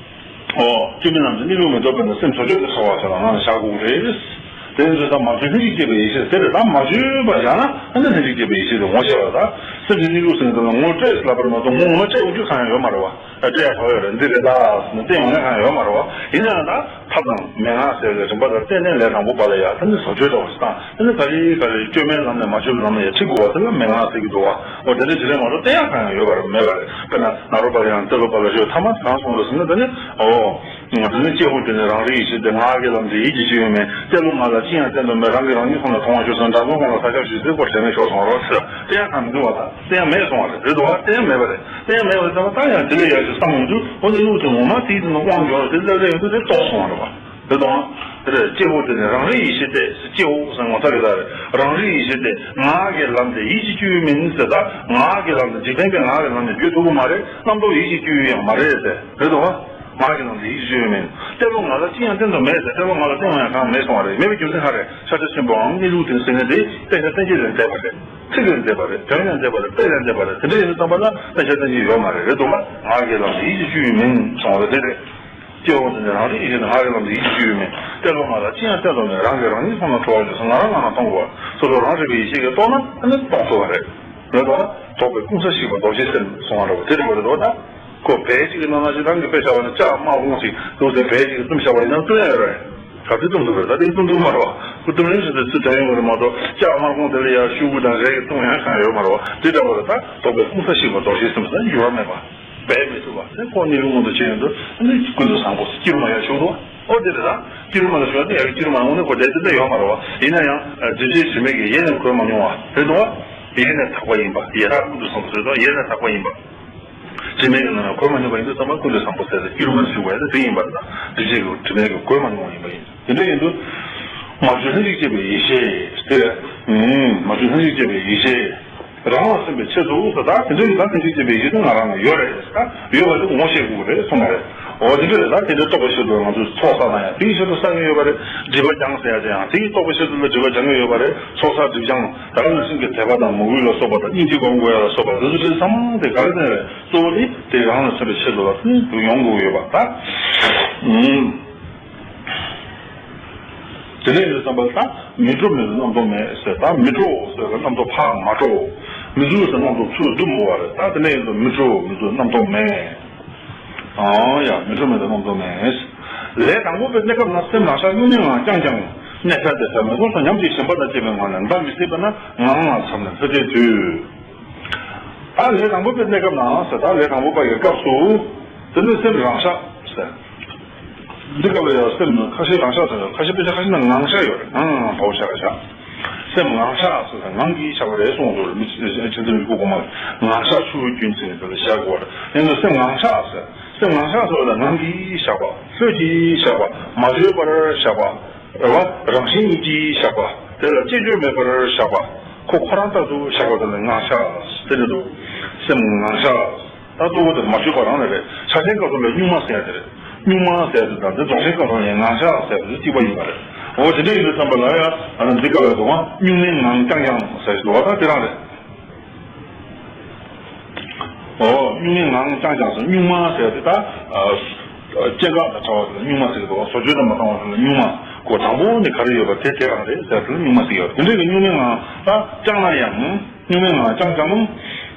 ཨོ་བཅོས་མིན་ལམ་གྱི་གནས་ལུགས་མི་རྟོགས་པས་ན་སེམས་བཟོ་བཅོས་ཀྱི་ཚོར་བ་ཟེར་བ་ནང་ལ་བཞག་དགོས་རེད། དེ་ཡིན་ཚེ་ད་མ་བཅོས་ལྷན་ཅིག་སྐྱེས་པའི་ཡེ་ཤེས་དེ་རེད། ད་མ་བཅོས་པ་བཞག་ན་ཨ་ནི་ལྷན་ཅིག་སྐྱེས་པའི་ཡེ་ཤེས་དེ་ངོ་ཤེས་པ་རེད་ད། སེམས་ཀྱི་གནས་ལུགས་ཟེར་ནས་ད་ངོ་སྤྲད་ཟེར་ལབ་པ་རེད་མ་གཏོགས་ངོ་ངོ་སྤྲད་ཡོང་རྒྱུ་གང་ཡང་ཡོད་མ་རེད་བ། སྤྲད་ཡག་གང་ཡོད་རེད། འདི་རེད་ད་ཟེར་ནས་སྤྲད་ཡོང་ཡག་གང་ཡང་ཡོད་མ་རེད་བ། ཡིན་ན་ཡང་ད། ཐབས་དང་མན་ངག་ཟེར་བའི་རིམ་པ་ལ་བརྟེན་ནས་ལས་དང་པོ་པ་ལ་ཡ་ད་ནི་བཟོ་བཅོས་འདྲ་བོ་ཞིག་བཏང་། ད་ནི་ག་རེ་ག་རེ་བཅོས་མའི་ལམ་ནས་མ་བཅོས་པའི་ལམ་ལ་ཡ་ཁྲིད་དགོས་པ་དེ་ལ་མན་ངག་ཟེར་གྱི་འདུག་བ། འོ་དེ་འདྲ་ཅི་རེད་མ་གཏོགས་བསྟན་ཡག་གང་ཡང་ཡོད་པ་རེད་མེད་པ་རེད། དཔེར་ན་ནཱ་རོ་པ་ལ་ཡང་ཏེ་ལོ་པ་ལ་ཞེས་ཐ་མ་གང་གསུངས་རེད་ཟེར་ན་ད་ནི་ཨོ། དེ་ནི་སྐྱེས་བུ་དེ་ནི་རང་རིག་ཡེ་ཤེས་ཏེ། ངག་གི་ལམ་དེ་ཡིད་ཀྱི་སྤྱི་ཡོད་མིན། ཏེ་ལོ་ང་ལ་ཅི་ཡང་བསྟན་དུ་མེད། རང་གིས་རང་ཉིད་ཁོ་ན་མཐོང་བར་གྱུར་ཟེར། འདྲ་མཚུངས་ཁོང་ལ་ས་སྐྱ་ཞིག་ཟེར་སྐོར་དྲན་ནས་ཤོར་སོང་བ་རེད་ཟེར། བསྟན་ཡག་གང་མི་འདུག་བ། ད་བསྟན་ཡག་མེད་སོང་བ་རེད། རེད་འདུག་བ། བསྟན་ཡག་མེད་པ་རེད། བསྟན་ཡག་མེད་པ་རེད་ད། ད་ཡང་དེ་ལས་ཡག་ཞིག་བསམ་ཡོང་དུས་འོ་ནི་ལུགས་དེ་ངོ་མ་དེའི་དེ་ནི་དབང་འབྱོར་དེ་ལྟ་ལྟ་ཡོང་དུས་དེ་རྟོགས་སོང་བ་རེད་བ། དེ་དང་། དེ་ལས་སྐྱེ་བོ་དེ་ནི་རང་རིག་ཡེ་ཤེས་ཏེ། སྐྱེ་བོ་ཟེར་ངོ་ཚ་གི་ལ་རེད། རང་རིག་ཡེ་ཤེས་ཏེ། ངག་གི་ལམ་དེ་ཡིད་ཀྱི་སྤྱི་ཡོད་མིན་ཟེར། ད་ངག་གི་ལམ་དེ་འཇིག་རྟེན་པའི་ངག་གི་ལམ་དེ་བརྗོད་ཐུབ་ཀྱི་མ་རེད། རྣམ་རྟོག་ཡིད་ཀྱི་སྤྱི་ཡོད་ཡང་མ་རེད་ཟེར། རེད་དོ། ངག་གི་ལམ་དེ་ཡིད་ཀྱི་སྤྱི་ཡོད་མིན། ཏེ་ལོ་ང་ལ་ཅི་ཡང་བསྟན་དུ་མེད་ཟེར། ཏེ་ལོ་ང་ལ་བསྟན་ཡོང་ཡང་གང་མེད་སོང་བ་རེད། མེད་པའི་རྒྱུ་མཚན་ག་རེ། ཕྱག་རྒྱ་ཆེན་པོའམ་གནས་ལུགས་དེ་ཟེར་མཁན་དེ་བསྟན་བྱ་བསྟན་བྱེད་ལས་འདས་པ་རེད། ཚིག་ལས་འདས་པ་རེད། དོན་ལས་འདས་པ་རེད། དཔེ་ལས་འདས་པ་རེད། དེ་འདྲ་ཡིན་དུས་ཙམ་པ་ལ་བསྟན་བྱ་བསྟན་བྱེད་ཡོད་མ་རེད། རེད་དོ། ངག་གི་ལམ་དེ་ཡིད་ཀྱི་སྤྱི་ཡོད་མིན་སོང་བ་རེད། དེ་རེད། སྐྱེ་བོ་དེ་ནི་རང་རིག་ཡེ་ཤེས་ཏེ། ངག་གི་ལམ་དེ་ཡིད་ཀྱི་སྤྱི་ཡོད་མིན། ཏེ་ལོ་ང་ལ་ཅི་ཡང་བསྟན་དུ་མེད། རང་གིས་རང་ཉིད་མཐོང་ན་ཁྲོ་བར་གྱུར་ཟེར། ང་རང་ང་རང་མཐོང་དགོས་པ། སོ་སོ་རང་རིག་པའི་ཡེ་ཤེས་ཀྱིས་རྟོགས་ན་ཨ་ནི་རྟོགས་ཐུབ་པ་རེད། རེད་དོ། རྟོགས་པའི་སྐུ་མཚན་ཞིག་པ་རྡོ་རྗེའི་སེམས་སོང་བ་རེད་བ། དེ་རེད་བ། རེད་དོ། ད་ཁོ་བལ་གཅིག་གི་ནང་ན་ཞིག་རང་གིས་དཔེ་བཞག་པ་ན་ལྕགས་དམར་ཧོང་ཞིག་འདུག་ཟེར། བལ་གཅིག་གིས་བཏུམས་བཞག་པ་ཡིན་ན་བཏུམས་ཡ་རེད། ག་ཚོད་བཏུམས་ཐུབ་རེད། ད་དེ་བཏུམས་ཐུབ་མ་རེད་བ། ཁོ་བཏུམས་རིན་ཞིག་དེ་ཚུར་དྲན་ཡོང་གི་རེད་མ་གཏོགས་ལྕགས་དམར་ཧོང་དེ་ལ་ཡ་ཤུ་གུ་དང་རས་ཀྱིས་བཏུམས་ཡ་གང་ཡོད་མ་རེད་བ། དེ་འདྲ་བ་རེད། ད་རྟོགས་པའི་སྐུ་མཚན་ཞིག་པ་རྡོ་རྗེའི་སེམས་ཟེར་ན་འགྱུར་བ་མེད་པ། འབད་མི་ཐུབ་པ། དེ་ཁོ་གནས་ལུགས་མངོན་དུ་བྱས་ཡོང་དུས་ཨ་ནི་ཀུན་ཏུ་བཟང་པོ་སྐྱིད་སྡུག་མ་ཡ་ཤོར་འདུག་བ། ཨོ་དེ་རེད་ད། སྐྱིད་སྡུག་མ་ལ་ཤོར་ན་ཡ་གི་སྐྱིད་སྡུག་མ་འོང་ནས་ཁོ་དེ་དེ་འདྲ་ཡོད་མ་རེད་བ། ཡིན་ན་ཡང་འདུས་བྱས་དྲི་མེད་ཀྱི་ཡེ་ནས་གོས་མ་མྱོང་བ་རེད་འདུག་བ། ཡེ་ནས་དག་པ་ཡིན་པ། ཡེ་རག་ཀུན་ཏུ་བཟང་པོ་ཟེར་དུས་ཡེ་ནས་དག་པ་ཡིན་པ། དྲི་མེད་ཀྱི་ནང་ན་གོས་མ་མྱོང་བ་ཡིན་དུས་ཙམ་པ་ཀུན་ཏུ་བཟང་པོ་ཟེར་ཏེ་སྐྱིད་སྡུག་མ་ཞུགས་པ་ཡ་དེ་དེ་ཡིན་པ་རེད་ད། འདུས་བྱས་ཀྱི་དྲི་མེད་ཀྱི་གོས་མ་མྱོང་བ་ཡིན་པ་ཡིན། དེ་འདྲ་ཡིན་དུས། མ་བཅོས་ལྷན་ཅིག་སྐྱེས་པའི་ཡེ་ཤེས་དེ། མ་བཅོས་ལྷན་ཅིག་སྐྱེས་པའི་ཡེ་ཤེས། རང་ལ་སེམས་པའི་ཆེད་དུ་ཟེར། ད་དེ་འདྲ་ཡིན་ད་ལྷན་ཅིག་སྐྱེས་པའི་ཡེ་ཤེས་ང་རང་ལ་ཡོད་རེད་ཟེར། ད་ཡོད་པ་དེ་ངོ་ཤེས་དགོས་རེད་གསུངས་པ་རེད། འོ་དེ་འདྲ་རེད། ད་དེ་འདྲ་རྟོགས་པའི་ཆེད་དུ་ང་ཚོས་ཚོགས་བསགས་ན་ཡང་དེའི་ཆེད་དུ་བསགས་ཀྱི་ཡོད་པ་རེད། སྒྲིབ་པ་སྦྱང་ཟེར་ཡ་དེ་ཡང་དེའི་རྟོགས་པའི་ཆེད་དུ་ལ་སྒྲིབ་པ་སྦྱང་གི་ཡོད་པ་རེད། ཚོགས་བསགས་སྒྲིབ་སྦྱང་ད་ག་ནང་བཞིན་གྱི་དད་པ་དང་མོས་གུས་ལ་སོགས་པ་དང་སྙིང་རྗེ་སྒོམ་དགོས་ཡ་ལ་སོགས་པ་དེ་ཚོ་དེ་ཚང་མ་དེ་ག་རེ་ཟེར་རེད། གཙོ་བོ་དེ་དེ་རང་ལ་སེམས་པའི་ཆེད་དུ་ལ་དེ་ཡོང་དགོས་ཡོད་པ་ད། དེ་ནས་ཡོད་ཙམ་པ་ད་མི་འགྲོ་མེད་རྣམ་རྟོག་མེད་ཟེར། ད་མི་འགྲོ་ཟེར་བའི་རྣམ་རྟོག་ཕར་མ་འགྲོ། མི་འགྲུབ་ཟེར་རྣམ་རྟོག་ཚུར་བསྡུ་མི་དགོས་པ་རེད། ད་དེ་འདྲ་ཡིན་དུས་མི་འགྲུབ་མི་འགྲུབ་རྣམ་རྟོག་མེད། ཨང་ཡ། མི་འགྲུབ་མི་འགྲུབ་རྣམ་རྟོག་མེད། ལས་དང་པོ་པའི་གནས་སྐབས་ན་སེམས་རང་ཤར་སྨྱུང་གནས་ངང་བསྐྱང་ཀྱང་། གནས་འཕེལ་དེ་འཕེལ་མི་རྟོགས་སོ་ཉམས་ཀྱིས་ཞེན་པ་དང་བཅས་པའི་ངང་ནས་འདའ་མི་སྲིད་པས་ན་ངང་ལ་འཆམ་ནས་ལྷོད་དེ་དུས། ད་ལས་དང་པོ་པའི་གནས་སྐབས་ན་ཟེར། ད་ལས་དང་པོ་པ་ཡི་སྐབས་སུ། དེ་ནི་སེམས་རང་ཤར་ཟེར། འདི་སྐབས་ལ་ཡང་སེམས་ཁ་ཤས་རང་ཤར་ཟེར། ཁ་ཤས་དཔེ་ཆ་ཁ་ཤས་ན་ངང་ཤར་ཡོད་རེད། ཨང་བའོ་ཤ་ག་ཤ། སེམས་ངང་ཤར་ཟེར། ངང་གིས་ཤར་བ་རེད་གསུངས་འདུག་མི་ཆེན་འཛིན་མི་ཁུག་གོ་མ། ངང་ཤར་ཆུ་བོའི་རྒྱུན་ཟེར་ནས་དེ་ལ་ཤར་དགོས་པ་རེད། ཡིན་ན་སེམས་ངང་ཤར་ཟེར། སེམས་ངང་ཤར་ཟེར་བ་ལ་ངང་གིས་ཤར་བ། ལྷོད་ཀྱིས་ཤར་བ། མ་བཅོས་པར་ཤར་བ། རེད་བ། རང་བཞིན་ཉིད་ཀྱིས་ཤར་བ། དེ་ལ་བཅས་བཅོས་མེད་པར་ཤར་བ། ཁོ་ཁོ་རང་ལྟར་དུ་ཤར་བ་དེ་ལ་ངང་ཤར་ཟེར་དེ་འདུག་སེམས་ངང་ཤར། ད་གཙོ་བོ་དེ་མ་བཅོས་པ་རང་ལ་རེད། ཆ་ཅན་སྐབས་སུ་ལ་གཉུག་མ་ཟེར་ཡ་དེ་རེད། གཉུག་མ་ཟེར་ཡ་དེ་དང་དེ་རྫོགས་ཆེན་སྐབས་སུ་ཡང་ངང་ཤར་ཟེར་ཡ་དེ་གཅིག་པ་ཡིན་པ་རེད། འོ་དེ་འདྲ་ཡིན་དུས་ཙམ་པ་ལ་ཡང་ཨ་ནི་འདི་སྐབས་ལ་འདུག་ག་སྨྱུང་གནས་ངང་བསྐྱང་ཀྱང་ཟེར་ཞིག་འདུག་ག་ད་དེ་རང་རེད། འོ་སྨྱུང་གནས་ངང་བསྐྱང་ཀྱང་ཟེར། གཉུག་མ་ཟེར་ཡ་དེ་ད་ཨ་སྐྱེ་འགག་དང་བྲལ་བ་དེ་ལ་གཉུག་མ་ཟེར་གྱི་འདུག་ག་བཟོ་བཅོས་དང་མ་བཏང་བ་དེ་ལ་གཉུག་མ། ཁོ་དང་པོ་ནས་ག་རེ་ཡོད་པ་དེ་དེ་རང་རེད་ཟེར་ཡ་དེ་ལ་གཉུག་མ་ཟེར་གྱི་ཡོད་རེད། དེ་འདྲ་གི་སྨྱུང་གནས་ངང་ད་བསྐྱངས་ན་ཡང་། གཉུག་མའི་ངང་བསྐྱངས་ཀྱང་།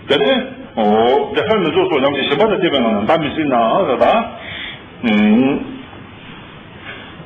དེ་ནས། འོ། འདས་པའི་མི་རྟོག་སོ་ཉམས་ཀྱིས་ཞེན་པ་དང་བཅས་པའི་ངང་ནས་འདའ་མི་སྲིད་ན་ཟེར་ད། ཨུམ།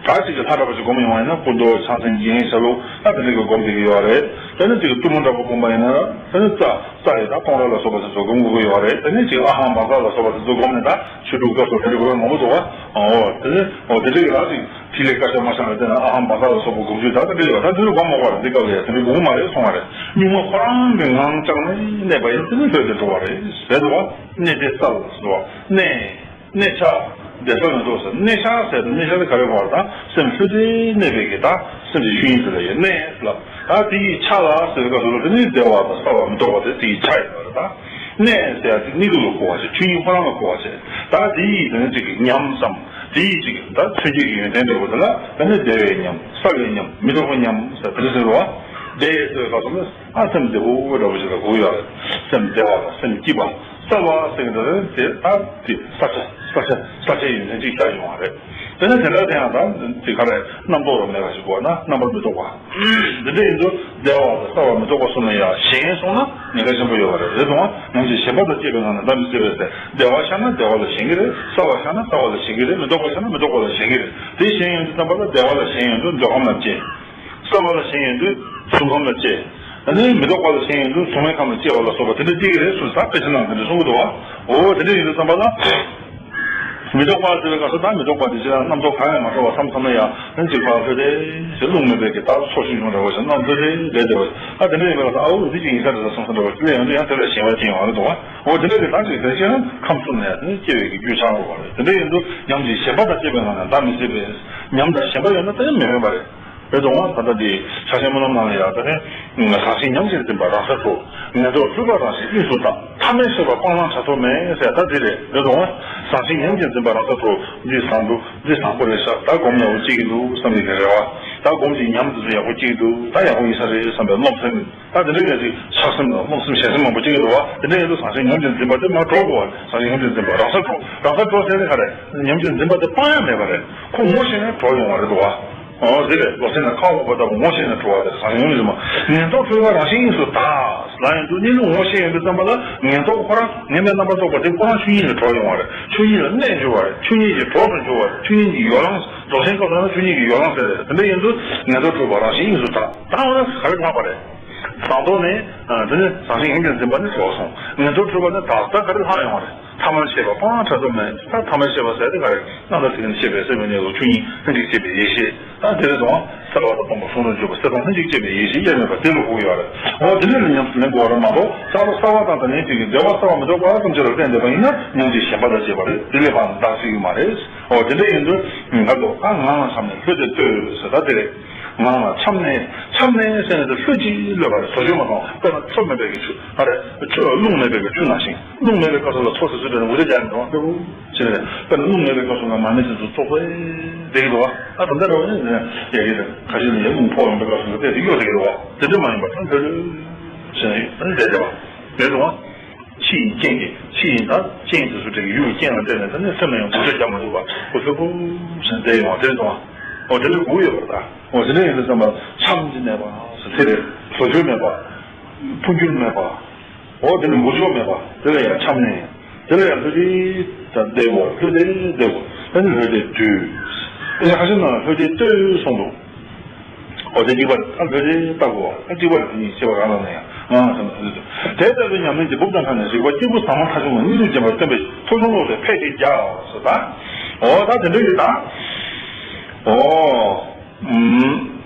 ད་ཅིག་གི་ལྷ་འདྲ་པོ་ཞིག་སྒོམ་ཡོང་བ་ཡིན་ན་སྐུ་མདོག་ཕྱག་མཚན་རྒྱན་ཞབས་ལུགས་ད་དེ་འདྲ་གི་སྒོམ་བསྡད་ཀྱི་ཡོད་རེད། དེ་ནས་ཅིག་གི་གཏུམ་མོ་འདྲ་པོ་སྒོམ་པ་ཡིན་ན་དེ་ནས་རྩ་རྩ་ཡི་ད་གཏོང་རག་ལ་སོགས་པ་དེ་ཚོ་སྒོམ་དགོས་ཀྱི་ཡོད་རེད། དེ་ནས་ཅིག་ཨ་ཧམ་བཛྲ་ལ་སོགས་པ་དེ་ཚོ་སྒོམ་ནས་ད་ཆོས་དྲུག་སྐབས་སུ་དེ་འདྲ་དགོས་མང་པོ་འདུག་ག་འོ་དེ་ནས་འོ་དེ་འདྲ་གི་ད་ཅིག་ཐིག་ལེ་བཀའ་ཤག་མ་ཤག་ལ་བལྟས་ན་ཨ་ཧམ་བཛྲ་ལ་སོགས་པའི་སྒོམ་རྒྱུ་ད་ལྟ་འདྲ་ཡོད། ད་འདི་ལ་སྒོམ་མ་དགོས་རེད། འདི་སྐབས་ལ་ཡ་དེ་འདྲ་དགོས་ཀྱི་མ་རེད་གསུང་བ་རེད། གཉུག་མ་ཁོ་རང་གི་ངང་བཅངས་ནས་གནས་པ་ཡིན་ཙང་ལྷོད་དེ་འགྲོ་བ་རེད་ཟེར་འདུག་བ། གནས་དེ་གསལ་ཟེར་བ། གནས། གནས་ཆ། བདེ་གསལ་མི་རྟོག་ཟེར། གནས་ཆ་ཟེར་ཏེ་གནས་ཆ་དེ་ག་རེ་བར་དང་སེམས་ལྷོད་དེ་གནས་པའི་གི་ད་སེམས་ཀྱི་ཆོས་ཉིད་དེ་ལ་ཡོད་གནས་ལ། ད་དེ་ཡི་ཆ་ལ་ཟེར་བའི་སྐབས་སུ་ལ་དེ་ནི་བདེ་བ་དང་གསལ་བ་མི་རྟོག་པ་དེ་དེ་ཡི་ཆ་ཡིན་པ་རེད་ད། གནས་ཟེར་ཡ་དེ་གནས་ལུགས་ལ་གོ་བ་བྱེད། ཆོས་ཉིད་ཁོ་རང་ལ་གོ་བ་བྱེད། ད་དེ་ཡི་དེ་ནི་ཅིག་གི་ཉམས་སམ། དེ་ཡི་ཅིག་གི་ད་མཚོན་བྱེད་ཀྱི་ཡོན་ཏན་འདྲ་བོ་དེ་ལ་ད་ནི་བདེ་བའི་ཉམས། གསལ་བའི་ཉམས། མི་རྟོག་པའི་ཉམས་ཟེར་དེ་འདྲ་ཟེར་བ། བདེ་ཟེར་བའི་སྐབས་སུ་ནི་ཨ་སེམས་བདེ་པོ་འདྲ་བོ་ཞིག་ལ་གོ་ཡོད་རེད། སེམས་བདེ་བ་དང་སེམས་སྐྱིད་པ། གསལ་བ་ཟེར་གྱི་འདུག་རེད་དེ་ད་དེ་གསལ་ཆ་གསལ་ཆ་གསལ་ཆའི་ཡོན་ཏན་གཅིག་ཆགས་ཡོང་བ་རེད། དེ་ནས་དེ་འདྲ་དེ་ཡང་ད་དེ་ག་རེ་རྣམ་རྟོག་རང་མེད་པ་ཞིག་གོ་ན་རྣམ་པར་མི་རྟོག་པ། འདི་འདྲ་ཡིན་དུས་བདེ་བ་དང་གསལ་བ་མི་རྟོག་པ་གསུམ་ལ་ཡང་ཞེན་སོང་ན་ཉེན་ཁ་ཆེན་པོ་ཡོད་པ་རེད། རེད་དང་། ཉམས་ཀྱིས་ཞེན་པ་དང་བཅས་པའི་ངང་ནས་འདའ་མི་སྲིད་པས་ཟེར། བདེ་བ་ཤར་ན་བདེ་བ་ལ་ཞེན་གྱི་རེད། གསལ་བ་ཤར་ན་གསལ་བ་ལ་ཞེན་གྱི་རེད། མི་རྟོག་པ་ཤར་ན་མི་རྟོག་པ་ལ་ཞེན་གྱི་རེད། དེ་ཞེན་ཡོང་དུས་ཙམ་པ་ལ་བདེ་བ་ལ་ཞེན་ཡོང་དུས་འདོད་ཁམས་ལ་སྐྱེ། གསལ་བ་ལ་ཞེན་ཡོང་དུས་གཟུགས་ཁམས་ལ་སྐྱེ། ཨ་ནི་མི་རྟོག་པ་ལ་ཞེན་ཡོང་དུས་གཟུགས་མེད་ཁམས་ལ་སྐྱེ་བ་ལ་སོགས་པ་དེ་འདྲ་སྐྱེ་གི་རེད་གསུངས། ད་དཔེ་ཆ་ནང་དེ་འདྲ་གསུང་གི་འདུག་བ། འོ་དེ་འདྲ་ཡིན་དུས་ཙམ་པ་ལ། མི་རྟོག་པ་ཟེར་བའི་སྐབས་སུ་ད་མི་རྟོག་པ་དེ་ཅི་ལ་རྣམ་རྟོག་གང་ཡང་མ་འཕྲོ་བ་མཚམས་མཚམས་ལ་ཡང་ཨ་ནི་ཅིག་ཕར་ལྷོད་དེ་ཞེས་རླུང་མེད་པའི་གི་རྟགས་ཚོགས་ཤིག་ཡོང་འདྲ་བ་ཞིག་རྣམ་ལྷོད་དེ་བསྡད་བསྡད་པ། ཨ་དེ་འདྲ་ཡིན་པ་ལ་ད་ཨ་འུ་འདི་ཅིག་ཡིན་ས་རེད་ཟེར་བསམ་ས་འདྲ་བ་ཞིག་ལ་ཡང་དེ་ལ་ཞེན་པ་སྐྱེ་ཡོང་བ་རེད་འདུག་བ། འོ་དེ་འདྲ་གི་ད་ཅིག་དེ་ཅི་ཡང་ཁམས་གསུམ་ནས་ཨ་ནི་སྐྱེ་བའི་གི་རྒྱུ་ཆགས་འགྲོ་བ་རེད། དེ་འདྲ་ཡིན་དུས་ཉམས་ཀྱིས་ཞེན་པ་དང་བཅས་པའི་ངང་ནས་འདའ་མི་སྲིད་པས། ཉམས་དང་ཞེན་པ་ཡོད་ན་ད་ཡང་མི་ཕན་པ་རེད། རེད་དང་། ད་ལྟ་འདི་ཕྱག་ཆེན་སྨོན་ལམ་ནང་ལ་ཡང་ད་ནི་ཟང་ཟིང་ཉམས་ཀྱིས་འཛིན་པ་རང་སར་གྲོལ། ངན་རྟོག་འཁྲུལ་པ་རང་བཞིན་དབྱིངས་སུ་དག། ཐ་མལ་ཤེས་པ་སྤང་བླང་བྱ་ཐབས་མེད་ཟེར་ད་འདི་རེད། རེད་དང་། ཟང་ཟིང་ཉམས་ཀྱིས་འཛིན་པ་རང་སར་གྲོལ། འདི་བཟང་འདུག་འདི་བཟང་པོ་རེད་ཤག་ད་སྒོམ་ཡག་པོ་སྐྱེ་གི་འདུག་བསམ་གྱི་རེ་བ། ད་སྒོམ་གྱི་ཉམས་འདི་ཚོ་ཡག་པོ་སྐྱེ་གི་འདུག་ད་ཡག་པོ་ཡིན་ས་རེད་བསམ་པའི་རློམ་སེམས། ད་དེ་འདྲ་གལ་ཏེ་ཆགས་སེམས་དང་རློམ་སེམས་ཞེན་སེམས་མང་པོ་སྐྱེ་གི་འདུག་བ། དེ་འདྲ་ཡིན་དུས་ཟང་ཟིང་ཉམས་ཀྱིས་འཛིན་པ་དེ་མར་གྲོལ་དགོས་བ། ཟང་ཟིང་ཉམས་ཀྱིས་འཛིན་པ་རང་སར་གྲོལ། རང་སར་གྲོལ་ཟེར་ནས་ག་རེ། ཉམས་ཀྱིས་འཛིན་པ་དེ་སྤང་ཡ་མེད་པ་རེད། ཁོ་ངོ་ཤེས་ནས་གྲོལ་ཡོང་བ་རེད་འདུག་བ། ཨོ་དེ་རེད། ལོ་ཚད་ནས་ཁ་འོག་པ་ལྟ་བུ་ངོ་ཤེས་ནས་གྲོལ་བ་རེད། ཟང་ཟིང་ཉམས་ཀྱིས་འཛིན་པ། ངན་རྟོག་འཁྲུལ་པ་རང་བཞིན་དབྱིངས་སུ་དག་ལ་ཡིན་དུས་གནས་ལུགས་ངོ་ཤེས་ཡོང་དུས་ཙམ་པ་ལ་ངན་རྟོག་ཁོ་རང་ངན་པའི་རྣམ་པར་རྟོག་པ་དེ་ཁོ་རང་ཆོས་ཉིད་ལ་གྲོལ་ཡོང་བ་རེད། ཆོས་ཉིད་ལ་གནས་འགྱུར་བ་རེད། ཆོས་ཉིད་ཀྱི་གྲོགས་སུ་འགྱུར་བ་རེད། ཆོས་ཉིད་ཀྱི་ཡོ་ལང་། རྫོགས་ཆེན་སྐབས་སུ་ན་ཆོས་ཉིད་ཀྱི་ཡོ་ལང་ཟེར་རེད། དེ་འདྲ་ཡིན་དུས་ངན་རྟོག་འཁྲུལ་པ་རང་བཞིན་དབྱིངས་སུ་དག་ད་འོ་ན་ག་རེ་ལྷག་པ་རེད། ཟང་ཐོག་ནས། དེ་ནས་ཟང་ཟིང་ཉམས་ཀྱིས་འཛིན་པ་ནི་གྲོལ་སོང་། ངན་རྟོག་འཁྲུལ་པ་ནི་དག་ད་ག་རེ་ལྷག་ཡོང་བ་རེད། ཐ་མལ་ཤེས་པ་སྤང་བྱ་ཐབས་མེད། ད་ཐ་མལ་ཤེས་པ་ཟེར་དེ་ག་རེ། རྣམ་དག་ཐིག་ལེ་ཤེས་པའི་སེམས་ཉིད་ལ་ཆོས་ཉིད་ལྷན་ཅིག་སྐྱེས་པའི་ཡེ་ཤེས། ད་དེ་རེད་དང་། གསལ་བ་དང་སྟོང་པ་གསུང་རབ་བརྗོད་པ་གསལ་སྟོང་ལྷན་ཅིག་སྐྱེས་པའི་ཡེ་ཤེས་དབྱེར་མེད་པ་དེ་ལ་གོ་ཡོད་རེད། འོ་དེ་འདྲ་ལ་ཉམས་སུ་ལེན་དགོས་རེད་མ་གཏོགས་རྩ་བ་གསལ་བ་དང་དེ་ནས་དེ་གི་བདེ་བ་གསལ་བ་མི་རྟོག་པ་ཙམ་ཅིག་ལ་བརྟེན་བསྡད་པ་ཡིན་ན་ཉམས་ཀྱིས་ཞེན་པ་དང་བཅས་པ་རེད། དེ་ལས་ཕར་འདའ་སྲིད་ཀྱི་མ་རེད། འོ་དེ་འདྲ་ཡིན་དུས་ང་ཚོ་ད་ངང་ལ་འཆམ་ནས་ལྷོད་དེ་ལྟོས་ཟེར་ད་དེ་རེད། ངང་ལ་འཆམ་ནས། འཆམ་ནས་ཟེར་ནས་དེ་ལྷོད་ཀྱིས་ལྷོད་པ་རེད། བཟོ་བཅོས་མ་གཏོང་། དཔེར་ན་ཆུ་མེད་པའི་གི་ཆུ་ཨ་རེད། ཆུ་རླུང་མེད་པའི་གི་ཆུ་ནང་བཞིན། རླུང་མེད་པའི་སྐབས་སུ་ལ་མཚོ་དེ་ཚོ་དེ་ནས་འུར་སྒྲ་རྒྱག་མི་འདུག་ལྟོས་ཟེར་ནས། དཔེར་ན་རླུང་མེད་པའི་སྐབས་སུ་ལ་མ་ཎི་དེ་ཚོ་ཙོག་པས་བསྡད་ཀྱི་འདུག་ཨ་ད་ལྟ་འདྲ་བོ་ནི་ཡ་གི་རེད། ཁ་ཤས་ནི་ཡ་རླུང་ཕོག་ཡོང་པའི་སྐབས་སུ་ལ་དེ་གཡོ་བསྡད་ཀྱི་འདུག་དེ་འདྲ་མ་ཡིན་པར་ད་ལྷོད་ལྷོད་བྱས་ནས་ཡོད་ཨ་ནི་བསྡད་བསྡད་པ་རེད་འདུག་ཕྱི་ཡི་རྐྱེན་གྱིས། ཕྱི་ཡི་ད་རྐྱེན་དེ་ཚོ་དེ་གི་ཡུལ་གྱི་རྐྱེན་ལ་བརྟེན་ནས་ད་ནི་སེམས་ལ་ཡང་འུར་སྒྲ་རྒྱག་མ་ཐུབ་པ་ཁོ་ལྷོད་པོ་བྱས་ནས་བསྡད་ཡོང་བ་དེ་རེད་འདུག་འོ་དེ་འདྲ་དགོས་ཡོད་པ་རེད་ད། འོ་དེ་འདྲ་ཡིན་དུས་ཙམ་པ་འཆམ་གྱི་མེད་པ་ཟེར་དེ་རེད། བཟོ་བཅོས་མེད་པ། འཕོ་འགྱུར་མེད་པ། འོ་དེ་ནི་མུ་ཅོག་མེད་པ་དེ་ལ་ཡང་ཆམ་ནས་དེ་ལ་ཡང་ལྷོད་དེ་ད་བསྡད་དགོས། ལྷོད་དེ་བསྡད་དགོས། དེ་ནི་ལྷོད་དེ་དུས་དེ་ནི་ཁ་ཤས་ནང་ལྷོད་དེ་ལྟོས་གསུངས་འདུག་འོ་དེ་གཅིག་པ་ཨ་ལྷོད་དེ་ལྟ་དགོས། ཨ་གཅིག་པ་དེ་ཉིད་ཤེས་པ་གང་ལ་ན་ཡང་ང་ཚོ་ན་དེ་དེ་ལྟ་བུའི་ཉམས་ལེན་གྱི་སྦུབས་དང་ཁ་ནས་རིག་པ་སྐྱེས་བུ་ཟང་མ་ཐག་ཆོད་ངང་གནས་ལུགས་རྗེན་པར་སྟོན་པའི་མཐོ་ཆུང་ལོག་སྟེ་ཕལ་ཆེར་རྒྱག་སོ་ད། འོ་ད་དེ་འདྲ་ཡིན་ད། འོ།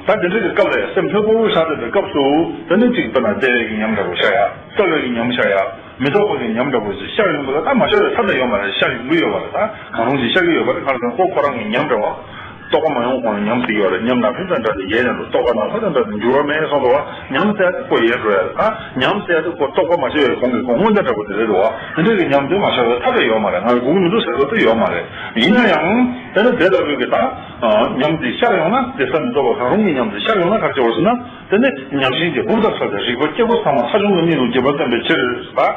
ད་དེ་འདྲ་གི་སྐབས་ལ་སེམས་ལྷོད་པོ་བཞག་བསྡད་པའི་སྐབས་སུ་དེ་ནི་གཅིག་དཔེར་ན་བདེ་བའི་གི་ཉམས་འདྲ་པོ་ཤར་ཡ། སྐྱོ་བའི་གི་ཉམས་ཤར་ཡ། མི་རྟོག་པ་གི་ཉམས་འདྲ་པོ་ཞིག་ཤར་ཡོང་གི་ལ་ད་མ་ཤར་བའི་ཐབས་ད་ཡོད་མ་རེད། ཤར་ཡོང་གི་ཡོད་པ་རེད། ད་གང་རུང་ཞིག་ཤར་གི་ཡོད་པ་རེད། གང་རུང་ཁོ་ཁོ་རང་གི་ཉམས་འདྲ་བ། རྟོག་པ་མ་ཡོང་གོང་ནས་ཉམས་ཤིག་ཡོད་རེད། ཉམས་ནག་ཕན་ཙམ་འདྲ་དེ་ཡལ་ནས་འགྲོ། རྟོག་པ་ནག་ཕན་ཙམ་འདྲ་དེ་འགྱུར་བ་མེད་སོང་འགྲོ་བ། ཉམས་ཟེར་ཡ་དེ་ཁོ་ཡལ་འགྲོ་ཡ་རེད། ད་ཉམས་ཟེར་ཡ་དེ་ཁོ་རྟོག་པ་མ་ཤར་བའི་གོང་གི་ཁོ་སྔོན་ད་འདྲ་པོ་དེ་རེད་འགྲོ་བ། དེ་འདྲ་གི་ཉམས་དེ་མ་ཤར་བའི་ཐབས་ད་ཡོད་མ་རེད། ང་གི་སྒུག་མི་འདུག་ཟེར་ཐབས་ད་ཡོད་མ་རེད། ཡིན་ན་ཡང་དེ་ནི་དེ་ལྟ་བུའི་གི་ད། ཉམས་འདི་ཤར་ཡོང་ན། དེ་ས་མི་རྟོག་པ་གང་རུང་གི་ཉམས་འདི་ཤར་ཡོང་ན་ག་རེ་བྱེད་དགོས་ཟེར་ན། དེ་ནི་ཉམས་ཞེན་གྱི་སྦུབས་དང་ཕྲལ་ཏེ་རིག་པ་སྐྱེས་བུ་ཟང་མ་ཐག་ཆོད་ངང་གནས་ལུགས་རྗེན་པར་སྟོན་པའི་ཕྱིར་ཟེར་བ།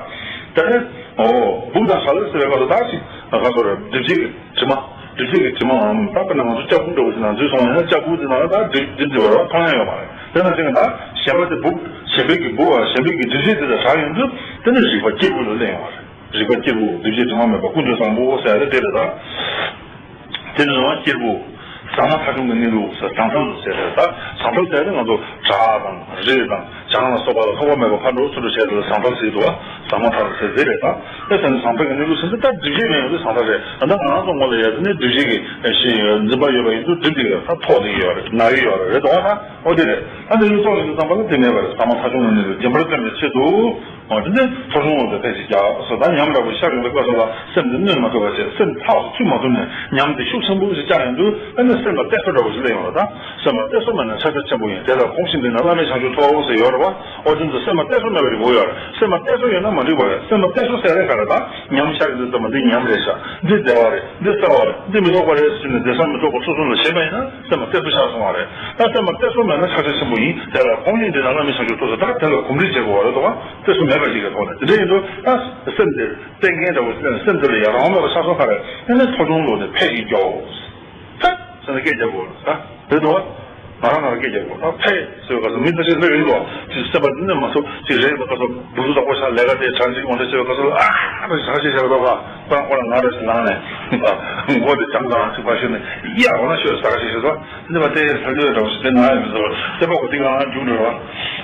དེ་ནི་འོ་སྦུབས་དང་ཕྲལ་ཟེར་བའི་སྐབས་སུ་ད་ཅིག་ག་ཚོད་རེད། སྒྲིབ་བྱེད་ཀྱི་དྲི་མ། སྒྲིབ་བྱེད་ཀྱི་དྲི་མའམ་ད་དཔེར་ན་ང་ཚོ་ལྕགས་ཁུང་འདྲ་བོ་ཞིག་ནང་འཛུལ་སོང་བ་ཡིན་ན་ལྕགས་ཁུང་དེ་ནང་ལ་ད་སྒྲིབ་སྒྲིབ་འདི་བར་བ་སྤང་ཡ་ཡོད་མ་རེད། དེ་ནང་བཞིན་གྱི་ད་ཞེན་པ་དེ་སྦུབས་ཞེན་པའི་གི་སྦུབས་པ་ཞེན་པའི་གི་སྒྲིབ་བྱེད་དེ་དང་བྲལ་ཡོང་དུས་དེ་ནི་རིག་པ་སྐྱེས་བུ་ལ་སླེབས་ཡོང་བ་རེད། རིག་པ་སྐྱེས་བུ་སྒྲིབ་བྱེད་དྲི་མ་མེད་པ་ཀུན་ཏུ་བཟང་པོ་ཟེར་ཡ་དེ་དེ་རེད་ད། དེ་ནི་རང་སྐྱེས་བུ་ཟང་མ་ཐག་ཆོད་ཀྱི་གནས་ལུགས་ཟེར་ཟང་ཐལ་ཟེར་ཡ་རེད་ད། ཟང་ཐལ་ཟེར་ཡ་དེ་ང་ཚོ་བྲག་དང་རི་དང་བྱང་ལ་སོགས་པ་ལ་ལྷོད་པ་མེད་པ་ཕར་འགྲོ་ཚུར་འགྲོ་བྱས་ཏེ་ཟང་ཐལ་ཟེར་འདུག་བ། ཟང་མ་ཐལ་ཟེར་ཟེར་རེད་ད། དེ་ཟང་ཐལ་གྱི་གནས་ལུགས་ཟེར་དུས་ད་སྒྲིབ་བྱེད་མེད་ཡོད་དུས་ཟང་ཐལ་རེད། ད་ང་རང་ཚོ་ངོ་ལ་ཡ་དེ་ནི་སྒྲིབ་བྱེད་ཀྱི་འཛིན་པ་ཡོད་པ་ཡིན་དུས་སྒྲིབ་ཀྱི་ད་ཐོག་ནས་ཡོད་རེད། ནག་གི་ཡོད་རེད། རེད་དོ་ད། ཨོ་དེ་རེད། ད་འདི་ལུགས་ཐོག་ནས་བསམ་པ་ལ་དེ་མེད་པ་རེད། ཟང་མ་ཐག་ཆོད་ངང་གནས་ལུགས་རྗེན་པར་སྟོན་པའི་ཆེད་དུ། འོ་དེ་ནས་ཐོ་ཆུང་ལོག་སྟེ་ཕལ་ཆེར་རྒྱག་སོ་ད། ཉམས་འདྲ་པོ་ཤར་ཡོང་བའི་སྐབས་སུ་ལ་སེམས་དེ་གནོན་མ་ཐུབ་པ་བྱས། སེམས་ཐག་ཆོད་མ་ཐུབ་ནས་ཉམས་དེ་ཤུགས་ཆེན་པོ་ཞིག་བཅག་ཡོང་དུས་ཨ་ནི་སེམས་ལ་གཏད་སོ་འདྲ་པོ་ཞིག་སླེབས་ཡོང་བ་ད། སེམས་ལ་གཏད་སོ་མེད་ན་ཕྱག་རྒྱ་ཆེན་པོ་ཡིན། དེ་ལ་གོམས་ཤིང་འདྲིས་ན་བླ་མེད་བྱང་ཆུབ་ཐོབ་ཟེར་ཡོད་རེད་བ། འོ་དེ་ཚོ་སེམས་ལ་གཏད་སོ་མེད་པ་ཞིག་དགོས་ཡོད་རེད། སེམས་ལ་གཏད་སོ་ཡོད་ན་མ་འགྲིག་པ་རེད། སེམས་ལ་གཏད་སོ་ཟེར་རེད་ག་རེ་ད། ཉམས་ཤར་གྱི་འདུག་ཙམ་པ་འདི་ཉམས་རེད་ཤག་འདི་བདེ་བ་རེད། འདི་གསལ་བ་རེད། འདི་མི་རྟོག་པ་རེད་ཟེར་ནས་བདེ་གསལ་མི་རྟོག་པ་སོ་སོ་ལ་ཞེན་པ་ཡིན་ན་སེམས་ལ་གཏད་སོ་ཤར་སོང་བ་རེད། ད་སེམས་ལ་གཏད་སོ་མེད་ན་ཕྱག་རྒྱ་ཆེན་པོ་ཡིན། དེ་ལ་གོམས་ཤིང་འདྲིས་ན་བླ་མེད་བྱང་ཆུབ་ཐོབ་ཟེར། ད་དེ་ལ་གོམས་འདྲིས་བྱེད་དགོས་པ་རེད་དོ། གཏད་སོ་མེད་པ་ཞིག་གི་ཐོག་ནས་དེ་འདྲ་ཡིན་དུས་ད་སེམས་དེ་གཏད་མཁན་འདྲ་བོ་ཞིག་སེམས་དེ་ལ་ཡང་རང་དབང་མེད་པ་ཤར་སོང་ཁ་རེད། དེ་ནས་ཐོ་ཆུང་ལོག་སྟེ་ཕལ་ཆེར་རྒྱག་འོ། ཕལ་ཟེར་ནས་སྐད་རྒྱབ་དགོས་ད། རེད་དོ། ང་རང་ང་རང་སྐད་རྒྱབ་དགོས་ད། ཕལ་ཟེར་བའི་སྐབས་སུ་མི་ད་ཅིག་ལོས་ཡིན་དོ། ཅིག་སེམས་པ་འདི་ནས་མ་ཐུབ་ཅིག་རེད་པ་སྐབས་སུ་འབུ་ཚུགས་དག་པོ་ཤ་ལས་ཀ་དེ་གྲ་འགྲིག་མ་འདུག་ཟེར་བའི་སྐབས་སུ་ཨ་ཧ་ཟ་ཤེས་ཤེས་རེད་པ། ཁོ་རང་ཁོ་རང་ང་རེད་ཟེར་ལངས་ནས་མགོ་དེ་བྱང་ཙང་ཅིག་ཕར་ཞུ་ནས་གཡག་འོ་ན་ཤོད་ཟ་ཤེས་ཤེས་སོ། འདི་པ་དེ་ལྷ་ལུས་འདྲ་བོ་ཞིག་དེ་ན་ཡོད་ཟེར་བ། སེམས་པ་གོ་དེ་གང་རྒྱུག་འགྲོ་བ།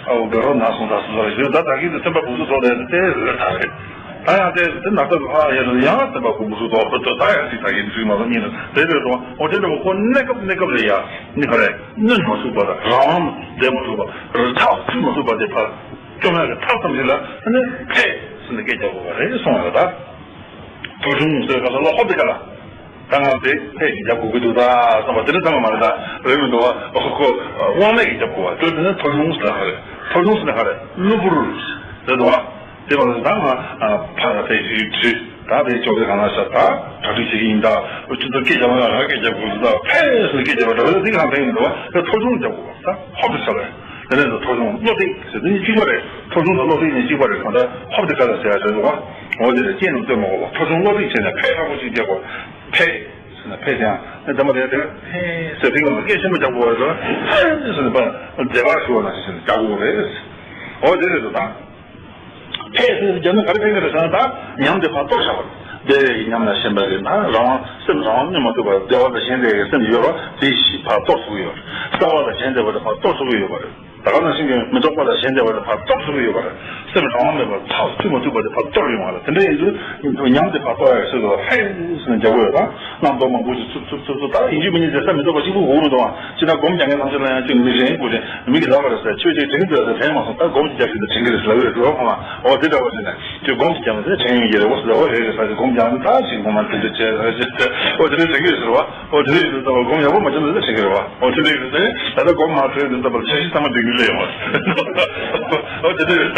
ཨ་འོ་དགའ་རོགས་ན་སོང་ད་སོང་ཟེར་བ་ཞུ། ད་ད་གིན་དུ་སེམས་པ་འབུ་ཚུགས་ཐོག་ནས་དེ་ལས་ད་རེད། ད་ཡང་དེ་དེ་ན་ཚ་ལ་ཡང་ཡང་སེམས་པ་འབུ་ཚུགས་ཐོག་ད་ཡང་ཅིག་ད་གིན་ཚུལ་མ་ལ་གཉིས་ལ་དེ་རེད་དོ། འོ་དེ་འདྲ་བོ་ཁོ་གནས་སྐབས་གནས་སྐབས་ལ་ཡ་ནི་ག་རེད། གནོན་མ་ཐུབ་པ་དང་རང་དབང་ལྡན་མ་ཐུབ་པ། ཐག་ཆོད་མ་ཐུབ་པ་དེ་ཕར་བཅོམ་ཡག་གི་ཐབས་ཙམ་ཞིག་ལ་ནི་ཕལ་ཟེར་ནས་སྐད་རྒྱག་དགོས་པ་རེད་གསུངས་ཡོད་ད། ཐོ་ཆུང་ཟེར་ག་ས་ལ་ཧོབ་དེ་ག་ལ། ད་ང་དེ་ཕལ་ཞིག་རྒྱག་དགོས་ཀྱི་འདུག་ད་བསམ་པ་དེ་འདྲ་ཙམ་མ་རེད་ད། རེད་མི་འདུག་བ། ཁོ་དབང་མེད་ཀྱིས་རྒྱག་དགོས་བ། དེ་དེ་ནི་ཐོ་ཆུང་ཟེར་ན་ག་རེད། ཐོ་ཆུང་ཟེར་ན་ག་རེད། གློ་བུར་རེད་འདུག་བ། དེ་བ་ད་ང་ཕ་ཕལ་ཞིག་བྲིས། ད་དེ་ཅོག་ཙེ་གང་ན་ཤ་ད་གྲ་སྒྲིག་བྱེད་ཀྱི་ཡིན་ད། འུ་ཅི་ཚོ་སྐད་རྒྱབ་ན་ང་སྐད་རྒྱབ་དགོས་འདུག་ད། ཕལ་ཟེར་སྐད་རྒྱབ་པ་འདྲ་བ་དེ་གང་ཕན་ཡིན་འདུག་བ། དེ་ཐོ་ཆུང་རྒྱབ་དགོས་བ། ད་ཧོབ་ཏེ་ཆགས་པས། དེ་ནས་ཐོ་ཆུང་བློ་གཏད་ཟེར་དེ་གཉིས་གཅིག་པ་རེད། ཐོ་ཆུང་དང་བློ་གཏད་གཉིས་གཅིག་པ་རེད། གང་ལྟར་ཧོབ་ཏེ་ཁ་ལ་ཟེར་ཡ་རེད་འདུག་བ། འོ་དེ་ལས་སྐྱེས་རྣམས་སྟོན་མ་དགོས་པ། ཐོ་ཆུང་བློ་གཏད་བྱས་ནས་ཕལ་ཁག་པོ་ཞིག་རྒྱག་དགོས། ཕལ་ཟེར་ན་ཕལ་ཡང་ནི་དེ་མ་རེད་དེ། ཕལ་ཟེར་དེ་གང་ལ་སྐད་ཆེན་པོ་རྒྱག་དགོས་པ་རེད། ཕལ་ཟེར་ནས་པ་མཛེས་པར་ཞུ་བ་ནང་བཞིན་ཟེར་ནས་རྒྱག་དགོས་པ་རེད། འོ་དེ་རེད་འདུག་ད། ཕལ་ཟེར་ནས་རྒྱག་ན་ག་རེ་ཕན་གི་རེད་ཟེར་ན་ད་ཉམས་དེ་ཕར་གཏོར་བཞག་པ་རེད། བདེ་བའི་ཉམས་ལ་ཞེན་པ་རེད་ན་རང་དབང་སེམས་རང་དབང་གནས་མ་ཐུབ་པར་བདེ་བ་དང་ཞེན་བསྡད་པའི་སེམས་ཡོད་ར་དེ་ཕར་གཏོར་ཐུབ་ཀྱི་ཡོད་རེད། གསལ་བ་དང་ཞེན་བསྡད་པ་དེ་ཕར་གཏོར་ཐུབ་ཀྱི་ཡོད་པ་རེད། ད་ག་ནང་བཞིན་གྱི་མི་རྟོག་པ་ལ་ཞེན་བསྡད་པ་དེ་ཕར་གཏོར་ཐུབ་ཀྱི་ཡོད་པ་རེད། སེམས་རང་དབང་མེད་པར་ཐག་ཆོད་མ་ཐུབ་པ་དེ་ཕར་གཏོར་ཡོང་བ་རེད། དེ་འདྲ་ཡིན་དུས་ཉམས་དེ་ཕར་གཏོར་ཡག་ཆེད་དུ་ཧེ་ཟེར་ནས་རྒྱག་གི་ཡོད་ད། རྣམ་རྟོག་མང་པོ་ཞིག་ཚུབ་ཚུབ་ཚུབ་ཚུབ་ད་ཡིན་གཅིག་མིན་གཅིག་བྱས་ས་མི་རྟོག་པ་གཅིག་པུ་འོང་མི་འདུག་ཨ། ཅི་ན་སྒོམ་རྒྱག་མཁན་ཐམས་ཅད་ལ་ཡང་ཅིག་མི་རེ་ཡིན་པོ་ཅིག་མི་གི་ལབ་པ་རེད་ཟེར། ཁྱོད་ཅིག་དྲན་གྱི་འདུག་ཟེར། དྲན་མ་སོང་། ད་སྒོམ་ཅིག་རྒྱག་གི་འདུག་དྲན་གྱི་རེད་ཟེར་ལབ་ཀྱི་རེད་ཟེར་བ་ཁོང་ལ། འོ་དེ་འདྲ་བ་ཞིག་ནས་ཁྱོད་སྒོམ་ཅིག་རྒྱག་མི་ཟེར། དྲན་ཡོང་གི་རེད། འོ་ཟེར། འོ་རེད་རེད་ཟེར། སྒོམ་རྒྱག་མི་ད་ཅིག་ཁོང་མ་དེ་འདྲ་བྱས་ཟེར་ཅིག་འོ་དེ་འདྲ་དྲན་གྱི་རེད་ཟེར་བ། འོ་དེ་འདྲ་ཡིན་དུས་ད་སྒོམ་ཡག་པོ་མ་བྱུང་ན་ད་དྲན་གྱི་རེད་བ། འོ་དེ་འདྲ་ཡིན་དུས་ད་ད་སྒོམ་མ་བྱུང་དུས་ད་བར་འཆར་གཞི་ཚང་མ་སྒྲིང་གི་ལས་ཡོང་བ། འོ་དེ་འདྲ་ཡིན།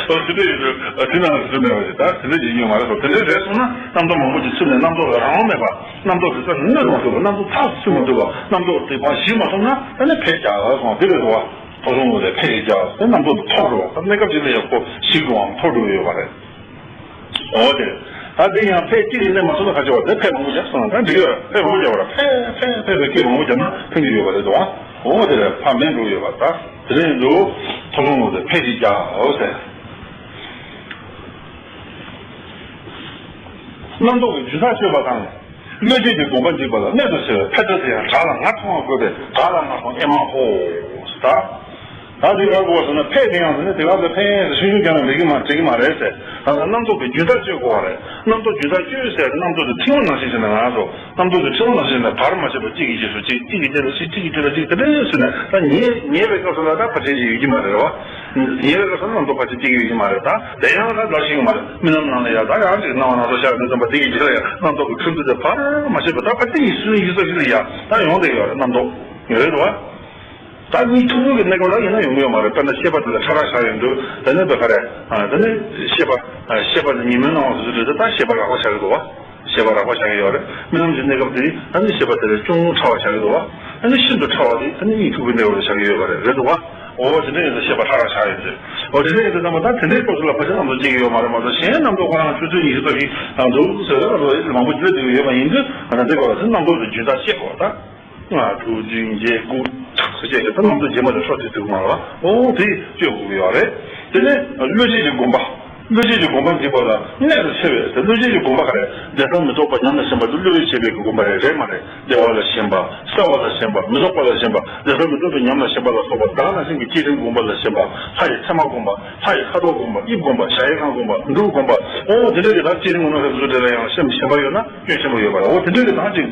འོ་དེ་འདྲ་ཡིན་དུས་དེ་ནང་དུ་མེད་པ་ཞིག་ད་དེ་འདྲ་ཡིན་ཡོད་མ་རེད་དོ། དེ་འདྲ་རེད་སོང་ན་རྣམ་རྟོག་མང་པོ་ཅིག་ཚུད་ནས་རྣམ་རྟོག་ལ་རང་དབང་མེད་པ། རྣམ་རྟོག་དེ་ཚོ་གནོན་མ་ཐུབ་པ། རྣམ་རྟོག་ཐག་ཆོད་མ་ཐུབ་པ། རྣམ་རྟོག་དེ་ཕར་ཞི་མ་ཐུབ་ན་ཨ་ནི་ཕལ་རྒྱག་སོང་དེ་རེད་དོ། ཐོ་ཆུང་ངུ་ལས་ཕལ་རྒྱག་སྟེ་རྣམ་རྟོག་དེ་ཐོར་འགྲོ་བ། ད་གནས་སྐབས་ཅིག་ལ་ཡང་ཁོ་ཞི་འགྲོ་བའམ་ཐོར་འགྲོ་ཡོད་པ་རེད། འོ་དེ། ད་དེ་ཡང་ཕལ་གཅིག་ལས་གནས་མ་ཐུབ་ན་ག་བྱེད་པ་དེ་ཕལ་མང་པོ་རྒྱག་སོང་ན་ད་འགྲིག་ཡོད། ཕལ་མང་པོ་རྒྱག་པ་ར་ཕལ་ཕལ་ཕལ་སྐད་མང་པོ་རྒྱབ་ན་ཕན་གྱི་ཡོད་པ་རེད་དོ། འོ་དེ་ལས་ཕར་མེད་འགྲོ་ཡོད་པ། ད་དེ་རིང་དུ་ཐོ་ཆུང་ངུ་ལས་ཕལ་གཅིག་རྒྱག་འོ་ཟེར། རྣམ་རྟོག་གི་རྒྱུན་ཆགས་གཅོད་པ་དང་། བློ་བྱེད་ཀྱི་དགོངས་པ་འཇིག་པ་ལ་གནོད་དུ་བྱེད་པའི་ཕེ་ཏོ་དེ་ཡང་དགྲ་ལ་ངར་མཐོང་བ་དགོས་པས་དགྲ་ལ་ངར་མཐོང་ཨེ་མ་ཧོ། ད། ད་དེ་ག་དགོས་ཟེར་ན་ཕེ་དེ་ཡང་ཟེར་ན་དེ་ག་ལ་ཕེ་ཡང་ཟེར་ཆུང་ཆུང་རྒྱག་ན་འགྲིག་གི་མ་འགྲིག་གི་མ་རེད་ཟེར། ད་ལྟ་རྣམ་རྟོག་གི་རྒྱུན་ཆགས་གཅོད་དགོས་པ་རེད། རྣམ་རྟོག་རྒྱུན་ཆགས་གཅོད་ཟེར་རྣམ་རྟོག་དེ་ཕྲེང་བ་ནང་བཞིན་བྱས་ན་ང་ཚོ་རྣམ་རྟོག་དེ་ཕྲེང་བ་ནང་བཞིན་ན་བར་མ་ཆད་པར་གཅིག་གི་རྗེས་སུ་གཅིག་གཅིག་གི་རྗེས་སུ་གཅིག་གཅིག་གི་རྗེས་སུ་གཅིག་དེ་འདྲ་ཟེར་ན་ད་ཉལ་ཉལ་བའི་སྐབས་སུ་ལ་ད་ཕར་ཕྱིན་གཅིག་ཡོད་ཀྱི་མ་རེད་བ། ཉལ་བའི་སྐབས་སུ་རྣམ་རྟོག་ཕར་ཕྱིན་གཅིག་ཡོད་ཀྱི་མ་རེད། ད་དེ་ཡང་ད་འདྲ་ཞིག་མ་རེད། རྨི་ལམ་ནང་ལ་ཡ་ད་ཡང་ཅིག་སྣང་བ་སྣང་ཚོར་ཤར་དུས་ཙམ་པ་དེ་གི་རྗེས་ལ་ཡང་རྣམ་རྟོག་གི་འཕྲོ་འདུ་དེ་བར་མ་ཆད་པར་ད་ཕར་ཕྱིན་གཅིག་སུ་ཡིན་ས་ཞིག་ལ་ཡ་ད་ཡོང་བསྡད་ཡོད་རེད། རྣམ་རྟོག་ཡོད་རེད་བ། ད་གཉིད་འཐུག་པོ་གི་གནས་སྐབས་ལ་ཡིན་ན་ཡོང་གི་ཡོད་མ་རེད། དཔེར་ན་ཤེས་པ་དེ་ལ་ཕྲ་རགས་ཤར་ཡོང་དུས་དེ་ནས་བོད་ཁ་རེད། དེ་ནས་ཤེས་པ་ཤེས་པ་ནི་ཉིན་མོའི་སྣང་བ་སོ་སོ་རེད། ད་ཤེས་པ་རགས་པ་ཤར་གི་འདུག་བ། ཤེས་པ་རགས་པ་ཤར་གི་ཡོད་རེད། རྨི་ལམ་གྱི་གནས་སྐབས་དེ་ནི་ད་ནི་ཤེས་པ་དེ་ལས་ཅུང་ཕྲ་བ་ཤར་གི་འདུག་བ། ད་ནི་ཤིན་ཏུ་ཕྲ་བ་དེ་ད་ནི་གཉིད་འཐུག་པོའི་གནས་སྐབས་ལ་ཤར་གི་ཡོད་པ་རེད། རེད་འདུག་བ། འོ་དེ་འདྲ་ཡིན་ཙང་ཤེས་པ་ཕྲ་རགས་ཤར་ཡོད་ཅེས། འོ་དེ་འདྲ་ཡིན་ཙང་ད་མ་ད་དེ་འདྲའི་སྐབས་སུ་ལ་ཕལ་ཆེར་རྣམ་རྟོག་སྐྱེ་གི་ཡོད་མ་རེད་མ་གཏོགས་གཞན་རྣམ་རྟོག་ཁོ་རང་ཆུ་ཚོད་ཉི་ཤུ་རྩ་བཞི་དང་འདུག་ཟེར་བ་ལ་མང་པོ་བརྗོད་བསྡད་ཀྱི་ཡོད་པ་ཡིན་དུས་ང་ཚོ་འདི་སྐབས་ལ་དེ་རྣམ་རྟོག་གི་རྒྱུན་ཆགས་ཤེས་དགོས་ད། ལྔ་དྲུག་བདུན་བརྒྱད་དགུ་ཁྲག་སོ་སྐྱེས་ཀྱི་ད་རྣམ་རྟོག་རྗེས་མ་ལ་ཧྲོ་དེ་དུས་མ་རེད་བ། འོ་དེ་གཅོད་དགོས་ཀྱི་ཡོད་རེད། དེ་ནས་བློ་བྱེད་ཀྱི་དགོངས་པ། བློ་བྱེད་ཀྱི་དགོངས་པ་འཇིག་པ་ལ་གནོད་དུ་བྱེད་པས་ཟེར། བློ་བྱེད་ཀྱི་དགོངས་པ་ག་རེ། བདེ་གསལ་མི་རྟོག་པ་ཉམས་ལ་ཞེན་པ་དེ་བློ་ཡིས་བྱེད་པའི་དགོངས་པ་རེད། རེད་མ་རེད། བདེ་བ་ལ་ཞེན་པ། གསལ་བ་ལ་ཞེན་པ། མི་རྟོག་པ་ལ་ཞེན་པ། བདེ་གསལ་མི་རྟོག་པའི་ཉམས་ལ་ཞེན་པ་ལ་སོགས་པ་བདག་ནང་བཞིན་གྱི་བསྐྱེད་རིམ་དགོངས་པ་ལ་ཞེན་པ། ལྷ་ཡི་མཚན་མ་དགོངས་པ། ལྷ་ཡི་ཁ་དོག་དགོངས་པ། དབྱིབས་དགོངས་པ། ཞྭ་ཡི་ཁ་དགོངས་པ། འབྲུ་དགོངས་པ། འོ་དེ་འདྲ་གི་ད་བསྐྱེད་རིམ་དགོངས་པ་སོ་སོ་དེ་ལ་ཡང་སེམས་ཞེན་པ་ཡོད་ན་སྐྱོན་ཆེན་པོ་ཡོད་པ་རེད། འོ་དེ་འདྲ་གི་ད་ཅིག་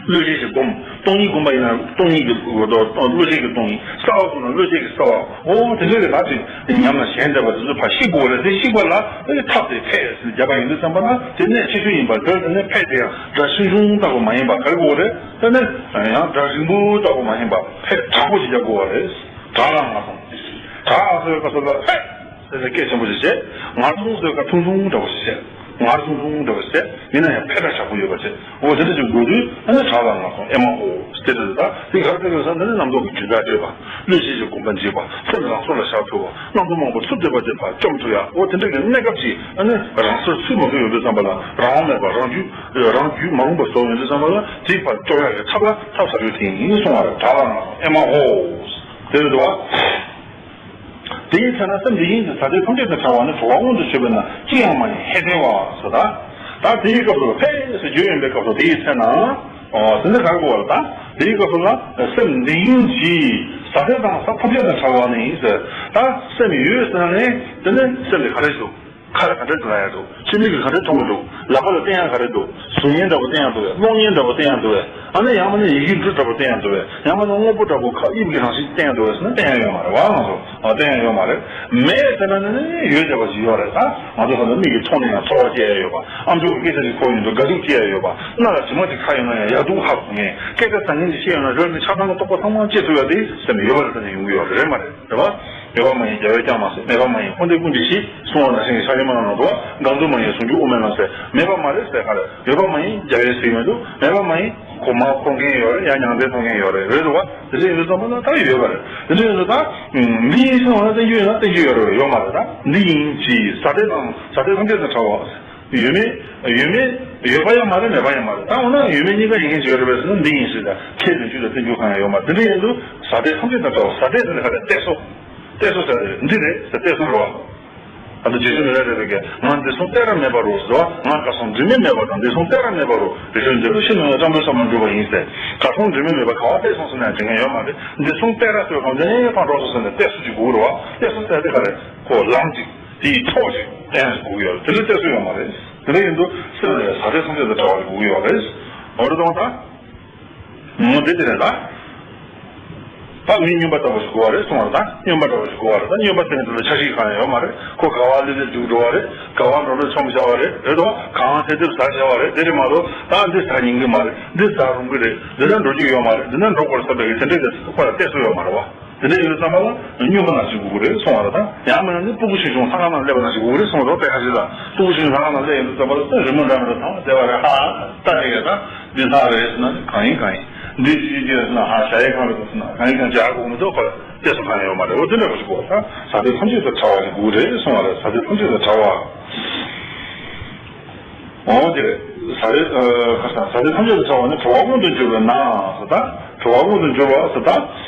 བློ་བྱེད་ཀྱི་སྒོམ། སྟོང་ཉིད་སྒོམ་པ་ཡིན་ན་སྟོང་ཉིད་ཀྱི་སྒོམ་དང་བློ་བྱེད་ཀྱི་སྟོང་ཉིད། གསལ་བ་སྒོམ་ན་བློ་བྱེད་ཀྱི་གསལ་བ། འོ་དེ་འདྲ་གི་ད་ཅིག་ཉམས་ལ་ཞེན་བསྡད་པ་དེ་ཚོ་ཕར་ཤེས་དགོས་རེད། དེ་ཤེས་པ་ལ་དེ་ཐབས་དེ་ཕེ་ཟེར་བརྒྱབ་པ་ཡིན་དུས་ཙམ་པ་ན་དེ་གནད་ཆེ་ཤོས་ཡིན་པ་རེད། དེ་ནས་ཕེ་དེ་ཡང་སྒྲ་ཆུང་ཆུང་ལྟ་བུ་མ་ཡིན་པ་ག་རེ་དགོས་རེད། དེ་ནས་ཡང་སྒྲ་རིང་པོ་ལྟ་བུ་མ་ཡིན་པ་ཕེ་དྲག་པོ་ཞིག་རྒྱག་དགོས་པ་རེད། དྲག་ལ་ང་སོང་། དྲག་ལ་སོང་བའི་སྐབས་སུ་ལ་ཕེ། ཟེར་ནས་སྐད་ཆེན་པོ་ཞིག་བྱས། ངར་ཐུང་ཟེར་ཁ་ཐུང་ཐུང་འདྲ་བོ་ཞིག་བྱས། ངར་ཐུང་ཐུང་འདྲ་བོ་ཞིག་བྱས། ཡིན་ན་ཡང་ཕེ་ར་ཆགས་པོ་ཡོད་པ་བྱས། འོ་དེ་འདྲ་ཞིག་དགོས་དུས་ཨ་ནི་དྲག་ལ་ང་སོང་ཨེ་མ་ཧོ་སྟེ་རེད། ད་དེ་གར་དེ་རེད་ས་འདི་ནི་རྣམ་རྟོག་གི་རྒྱུན་ཆགས་བྱེད་པ། བློ་ཤེས་ཀྱི་སྒོམ་པ་འཇིག་པ། སེམས་རང་སོར་ལ་བཞག་ཐུབ་པ། རྣམ་རྟོག་མང་པོ་ཚུར་འདེད་པ་དེ་ཕར་བཅོམ་ཐུབ་ཡ། འོ་དེ་འདྲ་གི་གནས་སྐབས་ཅིག་ཨ་ནི་རང་སོར་ཚུད་མ་ཐུབ་ཡོང་དུས་ཙམ་པ་ལ་རང་དབང་མེད་པ་རང་རྒྱུད་རང་རྒྱུད་མ་རུངས་པ་བཟོ་ཡོང་དུས་ཙམ་པ་ལ་དེ་ཕར་བཅོམ་ཡ་གི་ཐབས་ལ་ཐབས་ཟ་རྒྱུ་དེ་ཡིན་གསུང་བ་རེད། དྲག་ལ་ང་སོང་ཨེ་མ་ཧོ་དེ་རེད་འདུག་བ། དེའི་ཚེ་ན་སེམས་འདི་ཉིད་ཀྱི་ཟ་ཐེ་ཐམས་ཅད་དང་བྲལ་བ་ནི་གྲོལ་བ་མངོན་དུ་གྱུར་པས་ན་ཅི་ཡང་མ་ཡིན་ཧེ་ཏེ་བ་ཟེར། ད་ད་དེའི་སྐབས་སུ་ཕེ་སུ་བརྗོད་ཡོང་པའི་སྐབས་སུ་དེའི་ཚེ་ན་ཨོ་དེ་འདི་ག་རེ་གོ་བ་ལ། ད་དེའི་སྐབས་སུ་ལ་སེམས་འདི་ཉིད་ཀྱི་ཟ་ཐེ་དང་ཟ་ཐམས་ཅད་དང་བྲལ་བ་ནི་ཟེར། ད་སེམས་ཡོད་ཟེར་ན་ནི་དེ་ནི་སེམས་ལ་ག་རེ་འདུག་ཁ་ལ་ག་འདྲ་ལབ་ཡ་འདུག་མཆི་མ་གིས་ག་འདྲ་མཐོང་གི་འདུག་ལག་པ་ལ་བསྟན་ཡ་ག་རེ་འདུག་གཟུགས་བརྙན་འདྲ་པོ་བསྟན་ཡ་འདུག་གས། གློག་བརྙན་འདྲ་པོ་བསྟན་ཡ་འདུག་གས། ཨ་ནི་ཡང་མིན་ན་ཡི་གེ་འབྲུ་འདྲ་པོ་བསྟན་ཡ་འདུག་གས། ཡང་མིན་ན་དངོས་པོ་འདྲ་པོ་ཁ་དབྱིབས་ཀྱི་རང་བཞིན་བསྟན་ཡ་འདུག་གས་ཟེར་ན་བསྟན་ཡ་ཡོད་མ་རེད་བ། ང་ཚོ་ཨ་བསྟན་ཡ་ཡོད་མ་རེད། མེད་ཟེར་ན་ནི་ཡོད་བསྡད་པ་ཞིག་ཡོད་རེད། ད་ང་ཚོ་ཁ་ན་མིག་གིས་མཐོང་ནས་ཡང་ཚོར་བ་སྐྱེ་ཡ་ཡོད་པ། ཨ་མཆོག་གི་སྐད་ཆ་ཞིག་གོ་ཡོང་དུས་དགའ་སྡུག་སྐྱེ་ཡ་ཡོད་པ། སྣ་ལ་དྲི་མ་ཞིག་ཁ་ཡོང་ན་ཡང་ཡག་སྡུག་ཧ་གོ་མཁན། སྐད་ཆ་བཟང་ངན་ཞིག་བཤད་ཡོང་ན་རོལ་ནས་ཆགས་སྡང་གི་རྟོག་པ་ཚང་མ་བཅད་ཐུབ་ཡ་དེ་སེམས་ཡོད་པ་རེད་ཟེར་ནས་ཡོང་གི་ཡོད་རེད་མ་རེད། རེད་བ། ཡོད་པ་མ་ཡིན་རྒྱལ་བས་ཀྱང་མ་ཟེར། མེད་པ་མ་ཡིན་འཁོར་འདས་ཀུན་གྱི་གཞི། གསུང་བ་ནང་བཞིན་གྱི་ཕྱག་རྒྱ་མ་ལ་ནོར་དུ་བ། གང་དུ་མ་ཡིན་ཟུང་འཇུག་དབུ་མའི་ལམ་ཟེར། མེད་པ་མ་རེད་ཟེར་ག་རེ། ཡོད་པ་མ་ཡིན་རྒྱལ་བས་ཟེར་ཡོང་དུས་མེད་པ་མ་ཡིན་གོ་མ་གོ་མཁན་ཡོད་རེད། ཡང་མྱང་འདས་མཐོང་མཁན་ཡོད་རེད། རེད་འདུག་བ། དེ་འདྲ་ཡིན་དུས་ཙམ་པ་ན་ད་ཡོད་པ་རེད། དེ་འདྲ་ཡིན་དུས་ད། འདི་ཡིན་གསུང་བ་ན་བསྟན་རྒྱུ་ཡོད་ན་བསྟན་རྒྱུ་ཡོད་རེད། ཡོད་མ་རེད། ད་འདི་ཡིན་གྱི་ཟ་ཐེ་དང་ཟ་ཐེ་ཐམས་ཅད་དང་བྲལ་བ། ཡོད་མེད་ཡོད་མེད་ཡོད་པ་ཡང་མ་རེད། མེད་པ་ཡང་མ་རེད། ད་འོ་ན་ཡོད་མེད་གཉིས་ཀ་ཡིན་མཁན་ཅིག་ཡོད་རེད་པས་ཟེར་ན་འདི་ཡིན་ཟེར། ད་ཁས་ལེན་རྒྱུ་ལ་བསྟན་རྒྱུ་གང་ཡང་ཡོད་མ་རེད། དེ་འདྲ་ཡིན་དུས་ཟ་ཐེ་ཐམས་ཅད་དང་བྲལ་བ། ཟ་ཐེ་ཟེར་ན་ག་རེ། གཏད་སོ། གཏད་སོ་ཟེར་རེད། འདི་རེད་ཟེར་གཏད་སོ་རེད་བ། ད་ལྟ་རྗེ་བཙུན་མི་ལ་རས་པས་ཀྱི་ང་འདི་སོང་གཏད་ར་མེད་པ་རུ་ཟེར་བ། ང་གར་སོང་དྲི་མེད་མེད་པ་དང་འདི་སོང་གཏད་ར་མེད་པ་རུ་རི་ཁྲོད་འདི་རུ་ཤིན་ཏུ་ནས་སྐྱབས་འགྲོ་ཟབ་མོར་གྱུར་པ་ཡིན་ཟེར། གར་སོང་དྲི་མེད་མེད་པ་ག་བ་གཏད་སོང་ཟེར་ན་དྲི་མཁན་ཡོད་མ་རེད། འདི་སོང་གཏད་ར་ཟེར་བ་གང་འདི་ནས་ཕར་འགྲོ་སོང་ཟེར་ནས་གཏད་སོ་ཅིག་དགོས་རེད་བ། གཏད་སོ་ཟེར་དེ་ག་རེད། ཁོ་ལམ་ཅིག་དེའི་ཕྱོགས་ཤིག་བསྟན་དགོས་ཀྱི་ཡོད་རེད། དེ་འདྲ་གཏད་སོ་ཡོད་མ་རེད། དེ་འདྲ་ཡིན་དུས་སེམས་ལ་ཟ་ཐེ་ཐམས་ཅད་དང་བྲལ་བ་ཞིག་དགོས་ཀྱི་ཡོད་རེད། འོ་རེད་དང་ད། ངོ་དེ་དེ་རེད་ད། ད་མི་སྨྱོན་པ་ལྟ་བུ་ཞིག་དགོས་པ་རེད་གསུང་བ་རེད་ད། སྨྱོན་པ་ལྟ་བུ་ཞིག་དགོས་པ་རེད་ད། སྨྱོན་པ་ཟེར་ནས་དེ་ལ་འཆར་གཞི་གང་ཡང་ཡོད་མ་རེད། ཁོ་ག་བ་ལི་ལི་འཇུག་འགྲོ་བ་རེད། ག་བ་འགྲོ་ལི་ཆོམ་བྱ་བ་རེད། རེད་དོ། གང་དེ་དེར་ཟ་བྱ་བ་རེད། དེ་རེད་མ་གཏོགས་ད་འདི་ཟ་ཉན་གི་མ་རེད། འདི་ཟ་རུང་གི་རེད། འདི་ན་འགྲོ་རྒྱུ་ཡོད་མ་རེད། འདི་ན་འགྲོ་དགོས་རེད་བསམ་པའི་གི་དེ་འདྲའི་གི་ཁོ་ལ་གཏད་སོ་ཡོད་མ་རེད་བ། དེ་འདྲ་ཡིན་དུས་ཙམ་པ་ལ་སྨྱོན་པ་ནང་བཞིན་དགོས་ཀྱི་རེད་གསུང་བ་རེད་ད། ཡང་མིན་ན་ནི་སྤུ་གུ་ཆུང་ཆུང་ལྷ་ཁང་ནང་སླེབས་པ་ནང་བཞིན་དགོས་ཀྱི་རེད་གསུང་རོགས་པའི་ཁ་ཤས་ལ། སྤུ་གུ་ཆུང་ཆུང་ལྷ་ཁང་ནང་སླེབས་ཡོང་དུས་ཙམ་པ་ལ་རི་མོ་འདྲ་མི་འདྲ་ཚང་མ་བསྡད་པ་རེད། ཧ་ལྟ་རེད་ད། འདི་ལྷ་རེད་ཟེར་ན་གང་ཡིན་གང་ཡིན། འདི་ཅི་ཅི་རེད་ཟེར་ན་ཧ་ཞ་ཡི་ཁང་རེད་ཟེར་ན་གང་ཡིན་གང་ཡིན། ཇ་གོ་མི་འདུག་ག་ལ་གཏད་སོ་གང་ཡང་ཡོད་མ་རེད། འོ་དེ་འདྲ་པོ་ཞིག་དགོས་ད། ཟ་ཐེ་ཐམས་ཅད་དང་བྲལ་བ་ཞིག་དགོས་རེད་གསུང་བ་རེད། ཟ་ཐེ་ཐམས་ཅད་དང་བྲལ་བ། འོ་དེ་རེད། ཟ་ཐེ་ཨ་ཁ་སང་ཟ་ཐེ་ཐམས་ཅད་དང་བྲལ་བ་ནི་གྲོལ་བ་མངོན་དུ་གྱུར་པས་ན་ཟེར་ད། གྲོལ་བ་མངོན་དུ་གྱུར་པ་ཟེར་ད།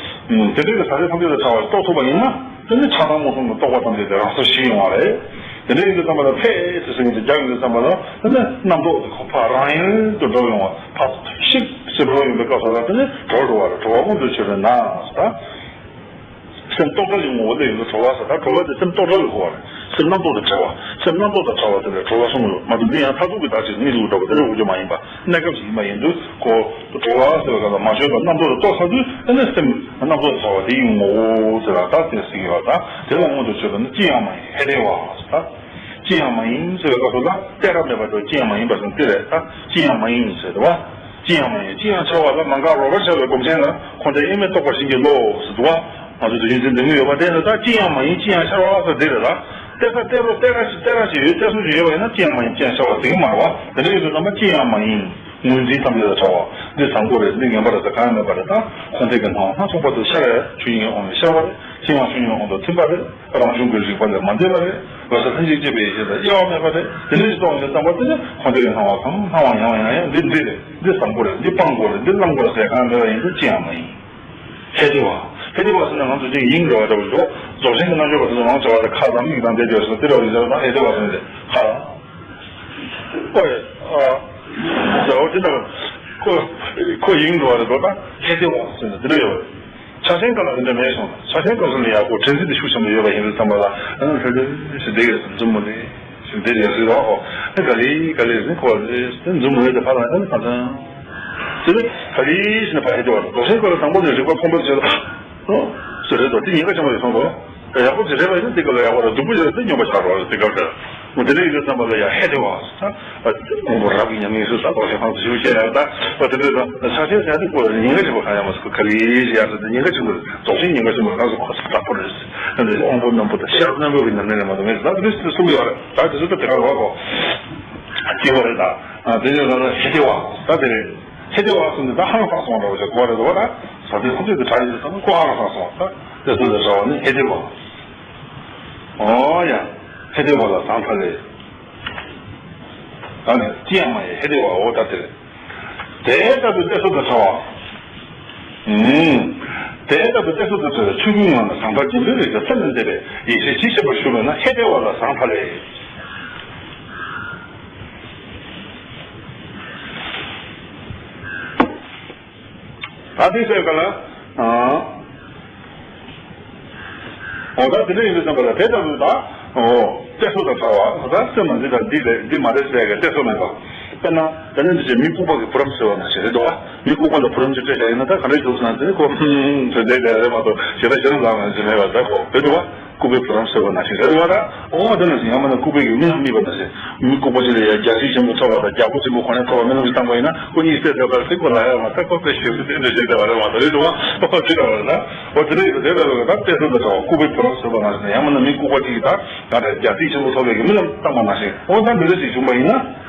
ཨུམ་དེ་འདྲའི་གི་ཟ་ཐེ་ཐམས་ཅད་དང་བྲལ་བ་རྟོགས་ཐུབ་པ་ཡིན་ན་དེ་ནི་ཆགས་སྡང་རྨོངས་གསུམ་གྱི་རྟོག་པ་ཐམས་ཅད་དེ་རང་སར་ཞི་ཡོང་བ་རེད། དེ་འདྲ་ཡིན་དུས་ཙམ་པ་ལ་ཕེ་ཟེར་ཟེར་གྱི་རྒྱག་ཡོང་དུས་ཙམ་པ་ལ་དེ་ནས་རྣམ་རྟོག་དེ་ཁོ་ཕར་རང་ཡུལ་དུ་འགྲོ་ཡོང་བ་ཕར་ཤིག་ཟེར་འགྲོ་ཡོང་པའི་སྐབས་སུ་ལ་དེ་ནས་གྲོལ་འགྲོ་བ་རེད། གྲོལ་བ་མངོན་དུ་གྱུར་པས་ན་ཟེར། སེམས་རྟོག་བྲལ་གྱི་ངོ་བོ་ལ་ཡོད་ན་གྲོལ་བ་ཟེར། ད་གྲོལ་བ་དེ་སེམས་རྟོག་བྲལ་ལ་གོ་བ་རེད། སེམས་རྣམ་རྟོག་དང་བྲལ་བ། སེམས་རྣམ་རྟོག་དང་བྲལ་བ་དེ་ལ་གྲོལ་བ་གསུངས་ཡོད་མ་གཏོགས་འདི་ཡང་མཐར་ཐུག་གི་བདག་གཅིག་གཉིད་ལུག་འགྲོ་བ་དེ་འདྲ་འོང་རྒྱུ་མ་ཡིན་པ། གནས་སྐབས་ཤིག་ཡིན་པ་ཡིན་དུས་ཁོ་གྲོལ་བ་ཟེར་བའི་སྐབས་ལ་མ་བྱོན་པར་རྣམ་རྟོག་ཏུ་རྟོགས་ཚར་དུས་ཨ་ནི་སེམས་རྣམ་རྟོག་ཏུ་བྲལ་བ་དེ་ཡི་ངོ་བོ་ཟེར་བ་ད་དེ་ཟེར་གྱི་ཡོད་ད། དེ་ལ་མངོན་དུ་གྱུར་པ་ནི་ཅི་ཡང་མ་ཡིན་ཧེ་ཏེ་བ་ཟེར་ད། ཅི་ཡང་མ་ཡིན་ཟེར་བའི་སྐབས་སུ་ལ་བརྟན་ར་མེད་པ་དང་ཅི་ཡང་མ་ཡིན་པ་ཟེར་དེ་རེད་ད། ཅི་ཡང་མ་ཡིན་ཟེར་དུ་བ། ཅི་ཡང་མ་ཡིན། ཅི་ཡང་ཆགས་པ་ལ་མ་འགགས་རོགས་པ་ཆགས་པའི་སྒོམ་ཆེན་ལ་ཁོང་ཁྲོ་དབྱེར་མེད་རྟོགས་པ་བྱིན་གྱིས་རློབས་ཟེར་དུ་བ། ང་ཚོ་དུས་རྒྱུན་ཚན་འདི་ངོས་ཡོད་པ་དེ་ནི་ད་ཅི་ཡང་མ་ཡིན་ཅི་ཡང་ཆགས་པ་ཟེར་དེ་རེད་ད། གཏད་ས་གཏད་རོགས་གཏད་ར་ཞིག་གཏད་ར་ཞིག་ཡོད་གཏད་སོ་ཞིག་ཡོད་པ་ཡིན་ན་ཅི་ཡང་མ་ཡིན་ཅི་ཡང་ཆགས་པ་ཟེར་གྱི་མ་རེད་བ། དེ་འདྲ་ཡོད་དུས་ཙམ་པ་ཅི་ཡང་མ་ཡིན། ངོས་འཛིན་ཐམས་ཅད་དང་བྲལ་བ། འདི་བཟང་པོ་རེད། འདི་ངན་པ་རེད་ཟེར་གང་ཡང་མེད་པ་རེད་ད། ཁོང་ཁྲོ་གི་སྣང་བ་སྣ་ཚོགས་པ་དེ་ཤར་བས་ཆོས་ཉིད་དབང་བའི་ཤར་བ་རེད། ཆོས་དབྱིངས་ཆོས་ཉིད་དབང་དུ་ཐིམ་པ་རེད། རང་བྱུང་གི་རིག་པ་ལས་མ་འདས་པ་རེད། རང་སེམས་ཐམས་ཅད་མཁྱེན་པའི་ཡེ་ཤེས་དང་དབྱེ་བ་མེད་པ་རེད། དེ་འདྲ་ཞིག་རྟོགས་ཡོང་དུས་ཙམ་པ་དེ་ནི་ཁོང་ཁྲོ་གི་སྣང་བ་གང་སྣང་བ་ཡང་ཡང་ཡང་འདི་འདི་རེད། འདི་བཟང་པོ་རེད། འདི་སྤང་དགོས་རེད། འདི་བླང་དགོས་རེད་ཟེར་གང་ཡང་མེད་པ་ཡིན་དུས་ཅི་ཡང་མ་ཡིན། ཧེ་ཏེ་བ། ཧེ་ཏེ་བ་ཟེར་ན་ང་ཚོ་ཅིག་དབྱིངས་འགྲོ་བ་འདྲ་བོ་འདུག་རྫོགས་ཆེན་གྱི་རྣལ་འབྱོར་པ་དེ་ཚོ་མང་ཆེ་བ་དེ་ཁ་ལམ་ཡིག་དང་དེ་འདྲ་ཟེར་དེ་འདྲ་བ་ཡིན་ཟེར་ན་ཧེ་ཏེ་བ་ཟེར་ནས་ཁ་ལ། ཨོ་ཡ། ཨ། ཟེར་བ་དེ་འདྲ་ཁོ་ཁོ་དབྱིངས་འགྲོ་བ་རེད་འདུག་ད་ཧེ་ཏེ་བ་ཟེར་ནས་དེ་འདྲ་ཡོད་རེད། ཕྱག་ཆེན་སྐབས་ལ་དེ་འདྲ་མེད་སོང་། ཕྱག་ཆེན་སྐབས་སུ་ནི་ཡག་པོ་དྲན་རྩིས་དེ་ཤུགས་ཆེན་པོ་ཡོད་པ་ཡིན་དུས་ཙམ་པ་ལ་ཨ་ནི་ཧྲེ་ཧྲེ་ཞེས་བསྡད་ཡོད་ཙམ་འཛུམ་མོ་རེ། ཞིག་འདི་ཡང་སྲིད་རོགས་ཨོ། ཨེ་ག་ལེ་ག་ལེ་ཟིན་ཁོ་རེ་ཟིན་འཛུམ་མོ་ཡོད་དེ་ཕ་ལ་ཨེ་ཕ་ཚང་། དེ་ནི་ག་ལེ་ཞིག་ནི་ཕ་ཧེ་དེ་བ་རྡོ་ཤིང་ཁོ་ལ་དང་པོ་ནས་རིག་པ་ཕོངས་པར་བྱེད་ལ། ཨོ། ཟེར་རེད་དོ་དེ་ཉེན་ཁ་ཆེན་པོ་ཡོད་སོང་དོ། ཡག་པོ་ཅིག་རེད་པ་ཡིན་ན་དེ་ག་ལ་ཡག་པོ་རེད། སྡུག་པོ་ཡོད་ན་དེ་སྙོམས་པ་ཆགས་རོགས་རེད་དེ་ག་རེད། ཨོ་དེ་ནས་ཡིན་དུས་ཙམ་པ་ལ་ཡ་ཧེ་དེ་བ། ཨོ་རབ་ཀྱི་ཉམས་ལེན་སུ་ས་རྡོ་ཤིང་ཕངས་སུ་ཞུ་བྱས་ཡག་ད། ཨོ་དེ་འདྲ་དང་ཆ་ཆེན་ཟེར་དེ་ཁོ་ཉེན་ཁ་ཆེན་པོ་གང་ཡང་མ་སོང་ག་ལེ་ཞིག་ཡག་རེད་དེ་ཉེན་ཁ་ཆེན་པོ་རེད། རྡོ་ཤིང་ཉེན་ཁ་ཆེན་པོ་རེད་ཁོ་ས་དྲག་པོ་རེད། ཨ་ནི་དབང་པོ་རྣོན་པོ་དང་ཤེས་རབ་རྣོན་པོ་གི་ཉམས་ལེན་ལས་མ་གཏོགས་མེད་ཟླ་དུས་སུ་གསུང་གི་ཡོད་རེད། ད་དུས་སུ་ད་དེ་ག་རོགས་གོ་ཅི་བ་རེད་ད། དེ་ནས་ད་ཧེ་ཏེ་བ་ད་དེ་རེད། ཧེ་ཏེ་བ་གསུམ་དེ་ད་ཧང་སངས་སོང་འདྲ་བོ་ཞིག་གོ་རེད་དོ། ད་ས་དེ་ཁོ་ཚོས་དེ་གྲ་ཡིན་ཙང་ཁོ་ཧང་སངས་སོང་ད་དེ་ཚོ་དེ་ར་བ་ནི་ཧེ་ཏེ་བ། ཨོ་ཡ། ཧེ་ཏེ་བ་ལ་སང་ཐ་ལེ། ད་ནི་ཅི་ཡང་མ་ཡིན་ཧེ་ཏེ་བ་འོ་ད་དེ་རེད། དེ་ལྟ་བུའི་གཏད་སོ་དང་བྲལ་བ། ཨུམ། དེ་ལྟ་བུའི་གཏད་སོ་དང་བྲལ་བའི་ཆོས་སྐུའི་ངང་ལ་ཟང་ཐལ་རྒྱུ་འབྲས་རིགས་ཀྱི་སེམས་ལས་འདས་པའི་ཡེ་ཤེས་ཇི་ཤེས་པར་ཞུགས་པས་ན་ཧེ་ཏེ་བ་ལ་ཟང་ཐལ་ལེ། ད་དེ་ཟེར་ག་ལ། ཨ། འོ་ད་དེ་འདྲ་ཡིན་དུས་ཙམ་པ་ལ་དེ་ལྟ་བུ་ད། འོ། གཏད་སོ་དང་བྲལ་བ། འོ་ད་སེམས་ལ་འདི་དང་འདི་རེད་འདི་མ་རེད་ཟེར་གི་གཏད་སོ་མེད་པ། དཔེར་ན། དེ་ནས་འདི་ཅེས་མི་ལྐུགས་པ་གི་བུ་རམ་ཟེར་བ་ནང་བཞིན་རེད་འདུག་བ། མི་ལྐུགས་པ་ལ་བུ་རམ་ཅིག་སྤྲད་བཞག་ཡིན་ན་ད་ག་འདྲ་འདུག་ཟེར་ན་དེ་ནི་ཁོ་ཧུམ་ཧུམ་ཟེར་བསྡད་བསྡད་རེད་མ་གཏོགས་ཞེ་དྲག་ཞེ་དྲག་ལངས་ནས་ཅི་མེད་པ་ད་ཁོ་རེད་འདུག་བ། ལྐུགས་པའི་བུ་རམ་ཟེར་བ་ནང་བཞིན་རེད་འདུག་བ་ད། འོ་དེ་ནང་བཞིན་ཡང་མིན་ན་ལྐུགས་པའི་གི་རྨི་ལམ་རྨིས་པ་ནང་བཞིན། མི་ལྐུགས་པ་ཅིག་ལ་ཡང་རྒྱལ་སྲིད་ཆེན་པོ་ཐོབ་པ་དང་རྒྱལ་པོ་ཆེན་པོ་གོ་གནས་ཐོབ་པ་རྨི་ལམ་ཞིག་བཏང་པ་ཡིན་ན་ཁོ་གཉིད་སད་བསྡད་པ་ལ་ཚིག་པ་ལ་ཡང་མ་ཐག་ཁོ་དཔེ་ཞེ་པོ་དེ་འདྲ་བྱེད་བསྡད་པ་རེད་མ་གཏོགས་རེད་འདུག་བ། འོ་དེ་འདྲ་ཡིན་དུས་ཙམ་པ་ལ་ད། འོ་དེ་འདྲ་ཡིན་དུས་དེ་ལྟ་བུ་ད་གཏད་སོ་དང་བྲལ་བ་ལྐུགས་པའི་བུ་རམ་ཟེར་བ་ནང་བཞིན་ཡང་མིན་ན་མི་ལྐུགས་པ་ཅིག་གིས་ད་ད་རེད་རྒྱལ་སྲིད་ཆེན་པོ་ཐོབ་པའི་གི་རྨི་ལམ་བཏང་པ་ནང་བཞིན་འོ་ད་འདི་འདྲ་ཞིག་བྱུང་པ་ཡིན་ན།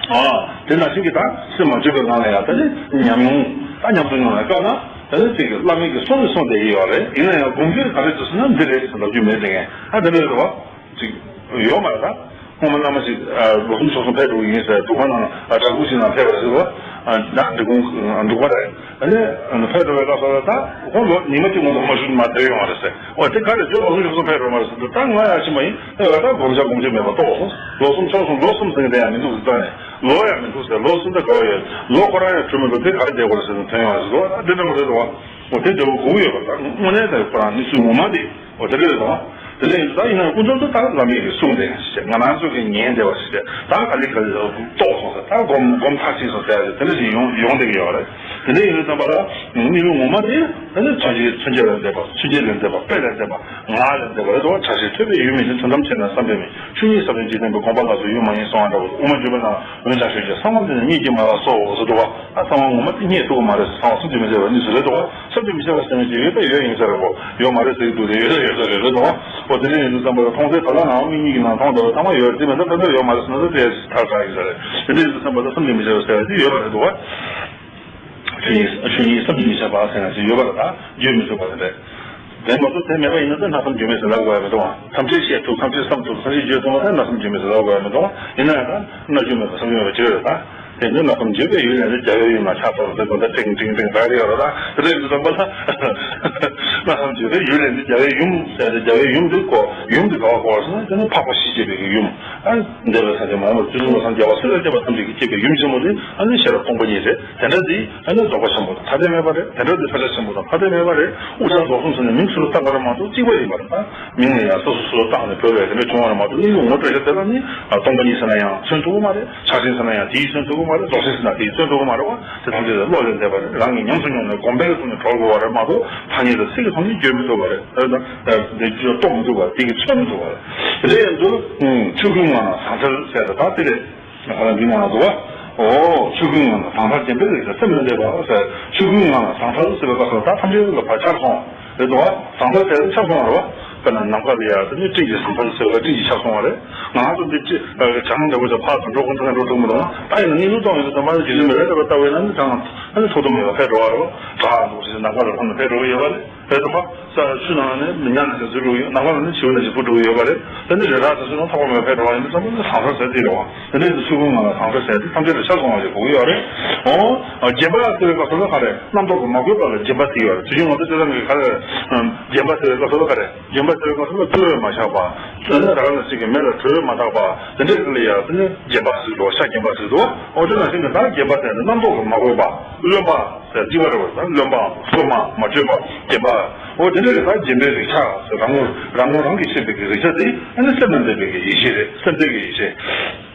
ཨ། དེ་ནང་བཞིན་གྱི་ད་སེམས་མ་བཅོས་པའི་ངང་ལ་ཡང་ད་ནི་ཉམས་མྱོང་ད་ཉམས་སུ་མྱོང་བའི་སྐབས་ན་ད་ནི་ཅིག་བླ་མེད་ཀྱི་གསུང་ནི་གསུང་བསྡད་ཀྱི་ཡོད་རེད། ཡིན་ན་ཡང་དགོངས་ཚུལ་ག་རེ་འདུག་ཟེར་ན་འདི་རེད་ཟེར་ལབ་རྒྱུ་མེད་དེ་ངས་ཨ་དེ་འདྲ་རེད་བ། ཅིག་ཡོད་མ་རེད་ད། སྔོན་མ་བླ་མ་ཞིག་ལོ་གསུམ་ཕྱོགས་གསུམ་ཕེབས་འགྲོ་གི་ཡིན་ཟེར་འབྲུག་པ་ནང་བྲག་ཕུག་ཞིག་ནང་ཕེབས་པ་རེད་ཟེར་བ། ད་འབྲི་གུང་འབྲུག་པ་རེད། ཨ་ནི་ཕེབས་འགྲོ་བའི་སྐབས་སུ་ད་ཁོང་ལོ་ཉི་མ་གཅིག་སྔོན་དུ་མ་ཞུས་ན་མ་ཐེ་ཡོང་བ་རེད་ཟེར། འོ་དེ་ག་རེ་བརྗོད་ལོ་གསུམ་ཕྱོགས་གསུམ་ཕེབས་འགྲོ་མ་རེད་ཟེར་དུས་ད་ང་ཡང་ཕྱིན་པ་ཡིན། ཨེ་ད་དགོངས་འཆར་དགོངས་འཆར་མེད་པ་རྟོགས་སོང་། ལོ་གསུམ་ཕྱོགས་གསུམ་ལོ་གསུམ་ཟེར་གི་དེ་ཡང་མི་འདུག་ཟེར་ད་ནས་ལོ་ཡང་མི་འདུག་ཟེར། ལོ་གསུམ་ད་ག་བ་ཡོད། ལོ་ཁོ་རང་ཡང་གྲོལ་མི་འདུག་དེ་ག་རེ་བསྡད་དགོས་རེད་ཟེར་ནས་ཐོན་ཡོང་བ་རེད་ཟེར། ཨ་དེ་འདྲ་མ་རེད་དོ། འོ་དེ་འདྲ་བོ་གོ་གི་ཡོད་པ་ད་དངོས་གནས་ད་ཁོ་རང་གནས་ཚུལ་ངོ་མ་དེ་འོ་དེ་འདྲ་རེད་དོ། དེ་འདྲ་ཡིན་དུས་ད་ཡིན་ན་ཀུན་རྫོབ་ཏུ་ད་བླ་མེད་ཀྱི་གསུང་དེ་ཞེས་ང་རང་ཚོ་གིས་ཉན་བསྡད་པ་ཞིག་རེད། ད་ག་ལེ་ག་ལེ་རྟོགས་སོང་ཟེར། ད་སྒོམ་སྒོམ་ཐག་ཆོད་སོང་ཟེར་ཡ་དེ་འདྲ་ཞིག་ཡོང་ཡོང་བསྡད་ཀྱི་ཡོད་རེད། དེ་འདྲ་ཡིན་དུས་ཙམ་པ་ལ་གནས་ལུགས་ངོ་མ་དེ་ད་ནི་ཐམས་ཅད་མཚོན་བྱེད་ལས་འདས་པ་མཚོན་བྱེད་ལས་འདས་པ་དཔེ་ལས་འདས་པ་ང་ལས་འདས་པ་རེད་དོ། ཕྲ་ཞིང་ཐོས་པའི་ཡུལ་མིན་ཞིང་དོན་དམ་ཆེས་ན་བསམ་པས་མིན། ཆོས་ཉིད་ས་བོན་འཇིག་རྟེན་པའི་དགོངས་པ་ལ་སོགས་ཡུལ་མ་ཡིན་གསུང་བ་འདྲ་བོ། དབུ་མ་འཇུག་པའི་ནང་འོན་ཀྱང་ཞུས་ཀྱང་གསང་བ་འདི་ནི་སྙིང་རྗེ་མ་ལ་སོགས་འོ་ཟེར་འདུག་བ། ཨ་གསང་བ་ངོ་མ་དེ་རྙེད་ཐུབ་ཀྱི་མ་རེད་ཟེར། གསང་བ་བསམ་གྱིས་མི་ཁྱབ་པ་གཉིས་སུ་རེད་འདུག་བ། བསམ་གྱིས་མི་ཁྱབ་པ་ཟེར་ན་ཅི་ཡོད་ད་ཡོད་ཡིན་ས་རེད་གོ། ཡོད་མ་རེད་ཟེར་གྱི་འདུག་རེད་ཡོད་ད་ཡོད་ས་རེད་རེད་འདུག་བ། འོ་དེ་འདྲ་ཡིན་དུས་ཙམ་པ་ལ་མཐོང་ཚད་ད་ལྟ་ནའང་མིག་གཉིས་ཀྱི་ནང་མཐོང་ད་བ་ད་མ་ཡོད་དེ་མེད་ད་ད་ལྟ་ཡོད་མ་རེད་ཟེར་ན་ད་དེ་ཐག་ཆགས་ཡིན་ས་རེད། དེ་འདྲ་ཡིན་དུས་ཙམ་པ་ལ་བསམ་གྱིས་མི་ཁྱབ་པ་ཟེར་བ་དེ་ཡོད་པ་རེད་འདུག་བ། ཆོས་ཉིད་ཆོས་ཉིད་བསམ་གྱིས་མི་ཁྱབ་པ་ཟེར་ན་ཅི་ཡོད་པ་རེད་ད་བརྗོད་མི་ཐུབ་པ་དེ་རེད། དེ་མ་གཏོགས་དེ་མེད་པ་ཡིན་ན་ད་སྣང་བསམ་བརྗོད་མེད་ཟེར་ལབ་དགོས་ཡ་མི་འདུག་བ། ཐམས་ཅད་ཤེས་ཐུབ་ཐམས་ཅད་བསམ་ཐུབ་ཐམས་ཅད་བརྗོད་ཐུབ་ན་ད་སྣང་བསམ་བརྗོད་མེད་ཟེར་ལབ་དགོས་ཡ་མི་འདུག་བ། ཡིན་ན་ཡང་ད་སྣང་བརྗོད་མེད་པ་བསམ་བརྗོད་མེད་པ་ཅི་རེད་ད། དེ་ནི་སྣང་བསམ་བརྗོད་པའི་ཡུལ་ལས་ནི་རྒྱལ་བའི་ཡུལ་ན་ཆགས་སོང་ཟེར་དགོས་ད་ཏིང་ཏིང་ཏིང་ད་རེད་ཡོད་རེད་ད། དེ་འདྲ་ཡིན་དུས་ཙམ་པ་ལ་ སྨྲ་བསམ་བརྗོད་པའི་ཡུལ་ལས་འདི་རྒྱལ་བའི་ཡུམ་ཟེར་ཏེ། རྒྱལ་བའི་ཡུམ་འདི་གོ། ཡུམ་འདི་ག་བ་གོ་བ་ཟེར་ན། དེ་ནི་འཕགས་པ་བཞི་སྐྱེད་པའི་གི་ཡུམ། ཨ། འདས་པའི་སངས་རྒྱས་མ་ཡིན་པ་དུས་གསུམ་པ་སངས་རྒྱས་པ་སུ་ལ་སྐྱེས་པ་ཐམས་ཅད་ཀྱིས་སྐྱེད་པའི་ཡུམ་ཆེན་མོ་འདི། ཨ་ནི་ཤེས་རབ་སྟོང་པ་ཉིད་རེད། དེ་འདྲ་འདི་ཨ་ནི་རྫོགས་པ་ཆེན་པོ་དང་ཐ་དད་མེད་པ་རེད། དེ་འདྲ་འདི་ཕལ་ཆེར་ཆེན་པོ་དང་ཐ་དད་མེད་པ་རེད། དབུ་ཞྭ་རྫོགས་གསུམ་ཟེར་ནས་མིང་ཚུར་བཏགས་པ་རེད་མ་གཏོགས་གཅིག་པ་ཡིན་པ་རེད། ད་མིང་ལ་ཡང་སོ་སོ་སོ་སོ་བཏགས་ནས་བོས་པའི་དེ་འདྲ་བྱུང་བ་རེད་མ་གཏོགས། གླིང་གི་ངོ་སྤྲོད་བྱེད་དེ་ལ་ནི་སྟོང་པ་ཉིད་ཟེར་ན་ཡང་མཚོན་ཐུབ་ཀྱི་མ་རེད། ཕྱག་ཆེན་ཟེར་ན་ཡང་དེས་མཚོན་ཐུབ་ཀྱི་མ་རེད། རྫོགས་ཆེན་ཟེར་ན་དེས་མཚོན་ཐུབ་ཀྱི་མ་རེད་བ། དེ་ཐམས་ཅད་ལ་བློ་ལས་འདས་པ་རེད། རང་གིས་ཉམས་སུ་མྱོང་ནས་གོམས་པའི་ཐོག་ནས་གྲོལ་དགོས་པ་རེད་མ་གཏོགས། ཐ་སྙད་དང་ཚིག་གི་ཐོག་ནས་བརྗོད་མི་ཐུབ་པ་རེད། ཨ། ད་དེ་རྟོགས་མི་ཐུབ་པ། དེ་གིས་མཚོན་མི་ཐུབ་པ་རེད། དེ་འདྲ་ཡིན་དུས་ཆོས་སྐུའི་ངང་ལ་ཟང་ཐལ་ཟེར་ཏེ། ད་དེ་རེད། ང་ལ་འདི་ནང་དུ་བ། ཨོ། ཆོས་སྐུའི་ངང་ལ་ཟང་ཐལ། བདེན་པའི་རིགས་ལ་སེམས་མི་གནས་པ་ཟེར། ཆོས་སྐུའི་ངང་ལ་ཟང་ཐལ་ཟེར་བའི་སྐབས་སུ་ད་ཐམས་ཅད་ལ་ཕར་ཆགས་སོང་རེད་དོ། ཟང་ཐལ་ཟེར་ཏེ་ཆགས་སོང་བ་རེད་བ། དཔེར་ན་ནམ་མཁའ་ལ་ཡ་དེ་ནི་སྤྲིན་གྱི་ཟང་ཐལ་ཟེར་བ། སྤྲིན་གྱིས་ཆགས་སོང་བ་རེད། ང་ཚོ་འདི་ཅི་བྱང་འདྲ་བོ་ཅིག་ཕར་ཚུར་འགྲོ་ཁོ་ཐག་འགྲོ་ཐུབ་མི་འདུག་ད་ཡིན་ན་གནས་ལུགས་སྟོང་ཡོད་དུས་ཙམ་པ་རྒྱུ་མཚན་མེད་པའི་རེ་བ་ལྟ་བས་ན་ནི་ཐང་ཨ་ནི་ཐུག་ཐུབ་མེད་པ་ཕེབས་འགྲོ་བ་རེད་བ། བྲག་འདུག་ཟེར་ནམ་མཁའ་ལ་ཐོན་ནས་ཕེབས་འགྲོ་གི་ཡོད་པ་རེད། རེད་དོ། ས་ཆུ་ནང་ནས་མི་ཉག་ནས་ཀྱང་འཛུལ་འགྲོ་གི་ཡོད། ནམ་མཁའ་ལ་ནི་བྱིའུ་ནས་ཀྱང་འཕུར་འགྲོ་གི་ཡོད་པ་རེད། དེ་ནི་རི་དྭགས་དེ་ཚོ་ཡང་ཐོག་མ་མེད་པར་ཕེབས་འགྲོ་བ་ཡིན་དུས་ཙམ་པ་ནི་ཟང་ཐལ་ཟེར་དེ་རེད་བ། དེ་ནས་ཆོས་སྐུའི་ངང་ལ་ཟང་ཐལ་ཟེར་དེ་ཐམས་ཅད་ལ་ཆགས་སོང་བ་ཞིག་གོ་གི་ཡོད་རེད། ཨོ། བརྒྱན་པ་ཟེར་བའི་སྐབས་སུ་ལ་ག་རེ། རྣམ་རྟོག་གིས་མ་གོས་པ་ལ་བརྒྱན་པ་ཟེར་གྱི་ཡོད་རེད། དུས་རྒྱུན་ང་ཚོ་སྤྱིར་བཏང་གི་ག་རེ། བརྒྱན་པ་ཟེར་བའི་སྐབས་སུ་ལ་ག་རེ། བརྒྱན་པ་ཟེར་བའི་སྐབས་སུ་ལ་བཙོས་པས་མ་བཞག་པ། བཙོས་ན་ད་ག་ནང་བཞིན་གྱི་མེ་ལ་བྲོས་པས་མ་ཐག་པ། དེ་འདྲའི་རིགས་ལ་ཡང་དེ་ནི་བརྒྱན་པ་ཟེར་འགྲོ། ཤ་བརྒྱན་པ་ཟེར་འགྲོ། ཨོ། དེ་ནང་བཞིན་གྱི་ད་བརྒྱན་པ་ཟེར་ནི་རྣམ་རྟོག་གིས་མ་གོས་པ། རློན་པ་ཟེར་གཅིག་པ་རེད་བ། རློན་པའམ་བཙོས་མ་མ་བཅོས་པ་བརྒྱན་པ། ཨོ། དེ་འདྲ་རེད། ད་བརྒྱན་པའི་རིགས་ཆ་ཟེར། རང་ངོ་རང་ངོ་རང་གིས་ཤེས་པའི་གི་རིགས་ཆ་དེ་ཨ་ནི་སེམས་ལ་འདས་པའི་གི་ཡེ་ཤེས་རེད། སེམས་འདས་ཀྱི་ཡེ་ཤེས།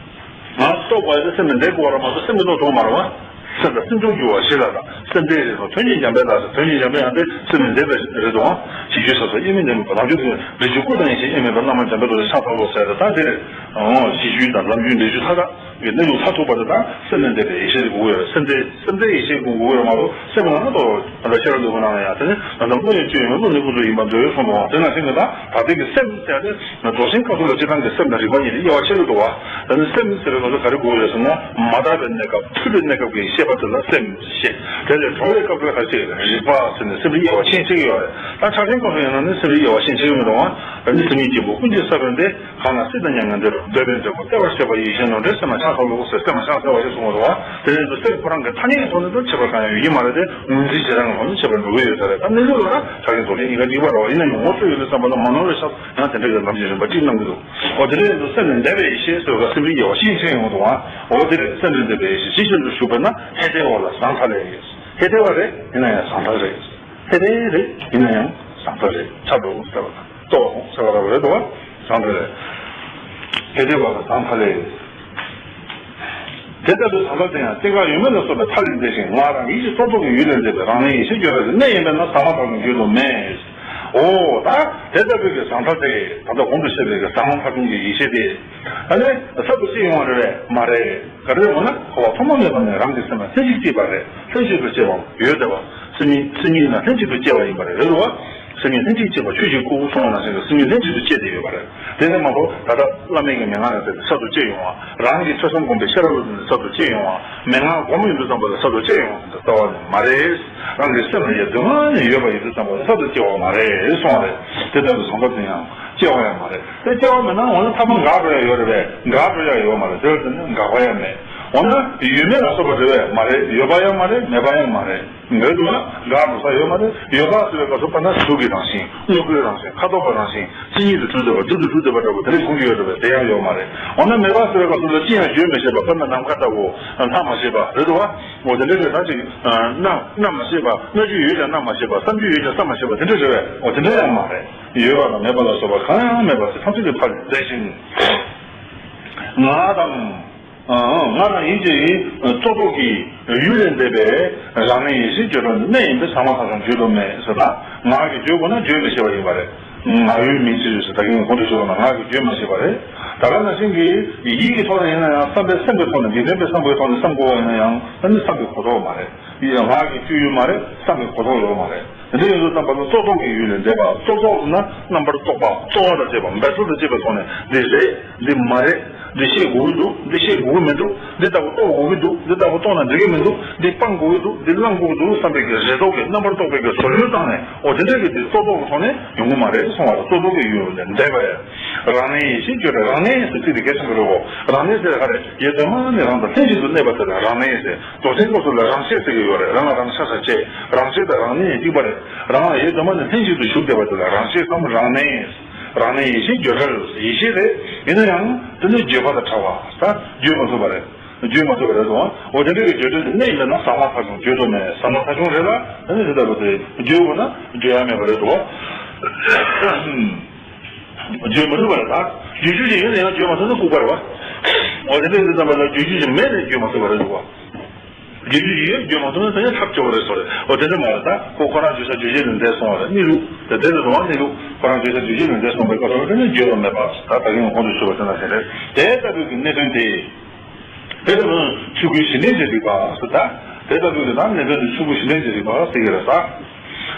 ང་རྟོགས་པ་ཡིན་ན་སེམས་ལ་འདས་དགོས་པ་རེད་མ་གཏོགས་སེམས་ལ་རྟོགས་ཐུབ་མ་རེད་བ། སེམས་ལ་སེམས་བྱུང་འགྱུར་བ་ཞི་ལ་དང་། སེམས་འདས་རེད་དང་། དོན་གཉིས་འཇམ་དཔལ་ལ་ཟེར། དོན་གཉིས་འཇམ་དཔལ་ཡང་དེ་སེམས་ལ་འདས་པ་རེད་དོ། ཞི་རྒྱས་ས་སོགས་དབྱེར་མེད་གནས་མིན་པ། རང་རྒྱུད་དུ་རིགས་རྒྱུད་སྐུ་དང་ཡེ་ཤེས་དབྱེར་མེད་པ། བླ་མ་འཇམ་དཔལ་རྡོ་རྗེ་ཕྱག་འཚལ་ལོ་ཟེར་ཏེ། ད་དེ་ཨོ་གཞི་རྒྱུད་དང་ལམ་རྒྱུད་འབྲས་རྒྱུད་མཐའ་དག་གི་གནས་ལུགས་མཐར་ཐུག་པ་དེ་དག་སེམས་ལས་འདས་པའི་ཡེ་ཤེས་དེ་དགོས་ཀྱི་ཡོད་རེད། སེམས་འདས། སེམས་འདས་ཡེ་ཤེས་དགོས་ཀྱི་ཡོད་རེད་མ་གཏོགས། སེམས་ལ་ནི་ཏོ་ད་ལྟ་ཤེས་རབ་འདོད་པ་ནང་ཡང་དེ་ནི་ད་ལྟ་བློ་ཡི་སྤྱོད་ཡུལ་ནི་བློ་ནི་ཀུན་རྫོབ་ཡིན་པར་འདོད་གསུངས་པའང་དེ་ནང་བཞིན་གྱི། ད་ད་ལྟའི་གི་སེམས་ཟེར་ཏེ་རྫོགས་ཆེན་སྐབས་སུ་ལ་སྤྱིར་བཏང་གི་སེམས་དང་རིག་པ་གཉིས་ལ་དབྱེ་བ་ཕྱེ་གི་འདུག་བ། ད་ནི་སེམས་ཟེར་བའི་སྐབས་སུ་ག་རེ་དགོས་ཀྱི་ཡོད་ཟེར་ན། མ་དག་པའི་གནས་སྐབས། ཐུལ་བའི་གནས་སྐབས་ཀྱི་ཤེས་པ་དེ་ལ་སེམས་ཞེས། དེ་ལས་གྲོལ་བའི་སྐབས་ལ་ག་རེ་ཟེར། རིག་པ་ཟེར་ནས་སེམས་རིག་དབྱེ་བ་ཕྱེ་ཕྱེ་གི་ཡོད་རེད། ད་ཕྱག་ཆེན་སྐབས་སུ་ཡིན་ན་ནི་སེམས་རིག་དབྱེ་བ་ཕྱེ་ཕྱེ་གི་མི་འདུག་བ། ད་ནི་སེམས་ཉིད་གཅིག་པུ་ཀུན་གྱི་ས་བོན་ཏེ། གང་ལ་སྲིད་དང་མྱ་ངན་འདས་རུང་འདོད་པའི་འབྲས་བུ་སྟེར་བར་བྱེད་པ་ཡེ་ཤེས་ནོར་འདྲའི་སེམས་ལ་ཕྱག་འཚལ་ལོ་ཟེར། སེམས་ལ་ཕྱག་འཚལ་བ་ཞེས་གསུངས་པ་རེད་བ། དེ་ནས་འདུ་སེམས་ཁོ་རང་གི་ཐ་སྙད་ཀྱི་ཐོག་ནས་འདུ་ཁྱད་པར་གང་ཡང་ཡོད་ཀྱི་མ་རེད་དེ། ངོས་འཛིན་བྱེ་བྲག་གི་ཐོག་ནས་ཁྱད་པར་འགྲོ་གི་ཡོད་ས་རེད། ད་གནས་ལུགས་ལ་ཕྱག་ཆེན་རྫོགས་ཆེན་གཉིས་ཀ་འགྲིག་པ་རེད་བ། ཡིན་ན་ཡང་ངོ་སྤྲོད་ཡོད་དུས་ཙམ་པ་ལ་མ་ནོར་བའི་ཕྱག་ཡང་དེ་འདྲ་གི་ལམ་གྱི་རིམ་པ་གཅིག་གནང་གི་འདུག་འོ་དེ་འདྲ་ཡིན་དུས་སེམས་ལས་འདས་པའི་ཡེ་ཤེས་ཟེར་བ་སེམས་རིག་དབྱེ་བ་ཕྱིན་ཆད་ཡོང་གི་འདུག་བ། འོ་དེ་རེད། སེམས་ལས་འདས་པའི་ཡེ་ཤེས་ཇི་བཞིན་དུ་བཞུགས་པས་ན་ཧེ་ཏེ་བ་ལ་ཟང་ཐལ་ལས། ཧེ་ཏེ་བ་རེད། ཡིན་ན་ཡང་ཟང་ཐལ་རེད། ཧེ་ཏེ་རེད། ཡིན་ན་ཡང་ཟང་ཐལ་རེད། ཆགས་འགྲོ་ཟེར་བ་དང་། རྟོགས་ཟེར་བ་རེད་དོ། ཟང་ཐལ་རེད། ཧེ་ཏེ་བ་ལ་ཟང་ཐལ་ལས། དེ་ལྟ་བུའི་ཟང་ཐལ་དེ་ཡང་སྐྱེ་འགག་ཡོད་མེད་ལ་སོགས་པའི་མཐའ་ལས་འདས་ཤིང་། ང་རང་ཡིད་ཀྱི་རྟོག་ཚོགས་ཀྱི་ཡུལ་ལས་འདས་པའི་རང་ལས་ཡེ་ཤེས་བརྗོད་པའི་གནད་ཡིན་པས་ན་ཟང་མ་ཐག་ཏུ་འགྱུར་དུ་མེད། འོ་ད་དེ་ལྟ་བུའི་གི་ཟང་ཐལ་དེ་ད་ལྟ་གོང་དུ་བཤད་པའི་གི་ཟང་ཐལ་གྱི་ཡེ་ཤེས་དེ་ཨ་ནི་གསར་དུ་སྐྱེ་ཡོང་བ་རེད་པས་མ་རེད། ག་རེ་རེད་འོ་ན། འཁོར་བ་ཐོག་མ་མེད་པ་ནས་རང་གི་སེམས་ལ་ལྷན་ཅིག་སྐྱེས་པ་རེད། ལྷན་ཅིག་ཏུ་སྐྱེས་པ་ཡོད་དེ་བ། སེམས་ཉིད། སེམས་ཉིད་ནི་ལྷན་ཅིག་ཏུ་སྐྱེས་པ་ཡིན་པ་རེད། རེད་དོ། སེམས་ཉིད་ལྷན་ཅིག་སྐྱེས་པ་ཆོས་ཀྱི་སྐུ་གསུངས་པ་ནང་བཞིན་གྱི་སེམས་ཉིད་ལྷན་ཅིག་ཏུ་སྐྱེས་ཏེ་ཡོད་པ་རེད། དེ་ནས་མ་གཏོགས་ད་ལྟ་བླ་མེད་ཀྱི་མན་ངག་ལ་བརྟེན་ཏེ་གསར་དུ་སྐྱེས་ཡོང་བ། རང་གི་ཐོས་བསམ་སྒོམ་པའི་ཤེས་རབ་ལ་བརྟེན་ཏེ་གསར་དུ་སྐྱེས་ཡོང་བ། མན་ངག་སྒོམ་ཡོང་དུས་ཙམ་པ་ལ་གསར་དུ་སྐྱེས་ཡོང་བ་ཟེར་ཏེ་ལྟ་བ་ནི་མ་རེད། རང་གི་སེམས་ལ་ཡ་དུས་སྔ་ནས་ཡོད་པ་ཡིན་དུས་ཙམ་པ་ལ་གསར་དུ་སྐྱེ་བ་མ་རེད་གསུངས་པ་རེད། དེ་ལྟ་བུའི་ཟང་ཐལ་དེ་ཡང་སྐྱེ་བ་ཡང་མ་རེད། དེ་སྐྱེ་བ་མེད་ན་འོ་ན་ཐ་མ་འགག་འགྲོ་ཡ་ཡོད་རེད་པས། འགག་འགྲོ་ཡ་ཡོད་མ་རེད། དེར་བརྟེན་ནས་འགག་པ་ཡང་མེད། འོ་ན་ཡོད་མེད་ལ་སོགས་པ་རེད་པས་མ་རེད། ཡོད་པ་ཡང་མ་རེད། མེད་པ་ཡང་མ་རེད། མེད་འདུག་ན་འགག་འགྲོ་ས་ཡོད་མ་རེད། ཡོད་པ་ཟེར་བའི་སྐབས་སུ་དཔེར་ན་གཟུགས་ཀྱི་རང་བཞིན། དངོས་པོའི་རང་བཞིན། ཁ་དོག་པའི་རང་བཞིན། མཚན་ཉིད་དུ་གྲུབ་བསྡད་པ། རྡུལ་དུ་གྲུབ་བསྡད་པ་འདྲ་པོ་དེ་འདྲ་གསུང་གི་ཡོད་རེད་པས། དེ་ཡང་ཡོད་མ་རེད། འོ་ན་མེད་པ་ཟེར་བའི་སྐབས་སུ་ལ་ཅི་ཡང་བརྗོད་མི་ཤེས་པ། དཔེར་ན་ནམ་མཁའ་ལྟ་བུ་སྣང་མ་ཤེས་པ་རེད་འདུག་བ། འོ་དེ་འདྲ་རེད། ད་ཅིག་སྣང་སྣང་མ་ཤེས་པ། སྣང་རྒྱུ་ཡོད་ཀྱང་སྣང་མ་ཤེས་པ། བསམ་རྒྱུ་ཡོད་ཀྱང་བསམ་མ་ཤེས་པ་དེ་འདྲ་རེད་པས། འོ་དེ་འདྲ་ཡང་མ་རེད། ཡོད་པ་དང་མེད་པ་ལ་སོགས་པ་གང་ཡང་མེད་པ་དེ་ཐམས་ཅད་ཀྱི་ཕ་རོལ་འདས་ཤིང་། ང་དང་། ང་དང་ཡིད་ཀྱི་རྟོག་ཚོགས་ཀྱི་ཡུལ་ལས་འདས་པའི་རང་ལས་ཡེ་ཤེས་བརྗོད་པའི་གནད་ཡིན་པས་ཟང་མ་ཐག་ཏུ་འགྱུར་དུ་མེད་ཟེར་ན། ངག་གིས་བརྗོད་དགོས་ན་བརྗོད་མི་ཤེས་པ་ཡིན་པ་རེད། ངག་ཡུལ་མིན་ཕྱིར་ཟེར་ད་གིན་གོང་དུ་ཞུས་པ་ནང་ངག་གིས་བརྗོད་མི་ཤེས་པ་རེད། ད་ག་ནང་བཞིན་གྱི་ཡིད་ཀྱི་ཐོག་ནས་ཡིན་ན་ཡང་བསམ་པའི་སེམས་ཀྱི་ཐོག་ནས་འཇིག་རྟེན་པའི་བསམ་པའི་ཐོག་ནས་བསམ་དགོས་པ་ཡིན་ན་ཡང་ཨ་ནི་བསམ་པའི་གོ་རྟོགས་མ་རེད། ཡིད་ལ་ངག་གི་སྤྱོད་ཡུལ་མ་རེད། བསམ་པའི་གོ་རྟོགས་ཡོད་མ་རེད། དེ་འདྲ་ཡིན་དུས་ཙམ་པ་ལ་རྟོག་ཚོགས་ཀྱི་ཡུལ་ལས་འདས་པ། རྟོག་ཚོགས་ཟེར་ན་རྣམ་པར་རྟོག་པ། རྟོག་པ་དང་བཅས་པ། འབད་རྩོལ་དང་བཅས་པའི་ཐོག་ནས་འདི་རེད། འདི་མ་རེད། འདི་ཤེས་དགོས་ཀྱི་འདུག་འདི་ཤེས་དགོས་ཀྱི་མི་འདུག་འདི་ལྟ་བུ་རྟོགས་དགོས་ཀྱི་འདུག་འདི་ལྟ་བུ་རྟོགས་ན་འགྲིག་གི་མི་འདུག་འདི་སྤང་དགོས་ཀྱི་འདུག་འདི་བླང་དགོས་ཀྱི་འདུག་བསམ་པའི་གི་རེ་དོགས་ཀྱི་རྣམ་པར་རྟོག་པའི་གི་ཟུར་ལུགས་བཏང་ནས། འོ་དེ་འདྲ་གི་དེ་རྩོད་རྟོག་གི་ཐོག་ནས་ཡོང་གི་མ་རེད་གསུང་བ་རེད། རྩོད་རྟོག་གི་ཡུལ་ལས་འདས་པ་ཡ། རང་གནས་ཡེ་ཤེས་བརྗོད་པའི་རང་གནས་ཟེར་ཚིག་དེ་གལ་ཆེན་པོ་རེད་གོ། རང་གནས་ཟེར་ག་རེ། ཡེ་གདོད་མ་ནས་རང་དང་ལྷན་ཅིག་ཏུ་གནས་པ་དེ་ལ་རང་གནས་ཟེར། རྫོགས་ཆེན་སྐབས་སུ་ལ་རང་གཤེད་ཟེར་གྱི་ཡོད་རེད། རང་ལ་རང་ཆ་ས་བཅད། རང་གཤེད་དང་རང་གནས་གཅིག་པ་རེད། རང་ལ་ཡེ་གདོད་མ་ནས་ལྷན་ཅིག་ཏུ་བཞུགས་བསྡད་པ་དེ་ལ་རང་གཤེད་སམ་རང་གནས། རང་གནས་ཡེ་ཤེས་བརྗོད་བྲལ། ཡེ་ཤེས་རེད། ཡིན་ན་ཡང་དེ་ནི་བརྗོད་པ་དང་བྲལ་བ། ད་བརྗོད་མ་ཐུབ་པ་རེད། བརྗོད་མ་ཐུབ་པ་རེད་དོ། འོ་དེ་འདྲ་གི་བརྗོད་བྲལ་གྱི་གནས་ཡིན་པ་ན་ཟབ་མོ་ཐལ་བྱུང་བརྗོད་ཐུབ་མེད། ཟབ་མོ་ཐལ་བྱུང་རེད་ལ། ད་ནི་དེ་ལྟ་བུ་དེ་བརྗོད་དགོས་ན་བརྗོད་ཡ་མེད་པ་རེད་དོ། བརྗོད་མ་ཐུབ་པ་རེད་ད། བརྗོད་རྒྱུ་ཞིག་ཡོད་ན་ཡང་བརྗོད་མ་ཐུབ་ན་ལྐུགས་པ་རེད་བ། འོ་དེ་འདྲ་འདི་ཙམ་པ་ལ་བརྗོད་རྒྱུ་ཞིག་མེད་ནས་བརྗོད་མ་ཐུབ་པ་རེད་དོ། བརྗོད་རྒྱུ་ཞིག་ཡོད་བརྗོད་མ་ཐུབ་ན་ད་ཡང་ཐབས་སྐྱོ་བ་རེད་སོ་རེད། འོ་དེ་འདྲ་མ་རེད་ད། ཁོ་ཁོ་རང་བརྗོད་བྱ་རྗོད་བྱེད་ལས་འདས་སོང་བ་རེད། གནས་ལུགས་དེ་དེ་ལས་རུང་བ་གནས་ལུགས་ཁོ་རང་བརྗོད་བྱ་རྗོད་བྱེད་ལས་འདས་སོང་བའི་སྐབས་སུ་དེ་ནི་བརྗོད་པ་མེད་པ། ད་ད་གིན་ཁོང་ཚོས་ཞུས་པ་དེ་ན་དེ་རེད། དེ་ལྟ་བུའི་གི་གནད་དོན་དེ། དེ་ལྟ་བུ་ཆོས་སྐུའི་གཞི་གནས་ཀྱི་རིག་པ་ཟེར་ད། དེ་ལྟ་བུའི་གི་ད་གནད་དོན་དེ་ཆོས་སྐུའི་གཞི་གནས་ཀྱི་རིག་པ་ཟེར་གྱི་རེད་ད།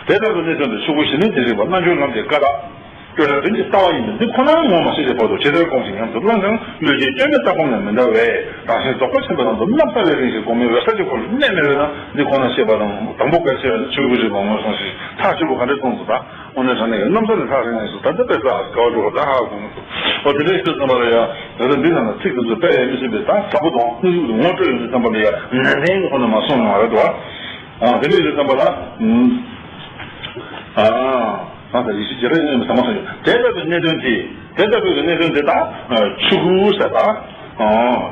དེ་ལྟ་བུའི་གནད་དོན་དེ་ཆོས་སྐུའི་གཞི་གནས་ཀྱི་རིག་པ་རྣལ་འབྱོར་ལམ་གྱི་བཀའ་རྟགས། སྤྲོས་བྲལ་དོན་གྱི་ལྟ་བ་ཡིན་པས་འདི་ཁོ་ནར་ངོ་མ་ཤེས་ཀྱི་བར་དུ་ཇི་ལྟར་སྒོམ་ཞིང་ཉམས་སུ་བླང་ཀྱང་བློ་སྐྱེད་སྐྱོན་མེད་ལྟ་སྒོམ་ལས་མི་འདའ་བས། རང་གཞན་རྫོགས་པ་ཆེན་པོའི་ལམ་དུ་གནམ་ས་བས་རིང་ཞིང་གོམས་པའི་འོད་གསལ་གྱི་སྒོ་ལས་གནས་མེད་པས་ན་འདི་ཁོ་ན་ཤེས་པ་དང་དང་པོ་གལ་ཆེ་བ་ནི་ཆོས་སྐུའི་རིག་པ་ངོས་བཟུང་ཞིང་ཐག་ཆོད་པོ་ག་འདྲས་གསུངས་སོ། ད་དངོས་གནས་དྲང་གནས་ཀྱི་གནམ་ས་ནས་ཐག་རིང་ནས་སུ་ད་ལྟ་དཔེ་ས་དགའ་བ་འགྲོ་བ་ད་ཧ་གོ་མི་ཐུབ། འོ་དེ་འདྲ་ཞིག་ཙམ་པ་ལ་ཡང་ད་ལྟ་འདི་ན་ན་ཚིག་དེ་ཚོ་དཔེ་ཡང་མི་སྲིད་པའི་ད་ཟབ་པོ་དང་གནས་ལུགས་ངོ་སྤྲོད་ཡོང་དུས་ཙམ་པ་ལ་ཡང་ནན་ཏན་ཁོ་ན་མ་གསུངས་ཡོང་བ་རེད་དོ། ཨ་དེ་འདྲ་ཞིག་ཙམ་པ་ལ་ཨ། གང་ཟག་ཡེ་ཤེས་བྱེ་བྲག་ཡིན་པའི་ཟབ་མོ་ས་ཡོད། དེ་ལྟ་བུའི་གནད་དོན་དེ། དེ་ལྟ་བུའི་གནད་དོན་དེ་དག་ཆོས་སྐུ་ཟེར་དང་།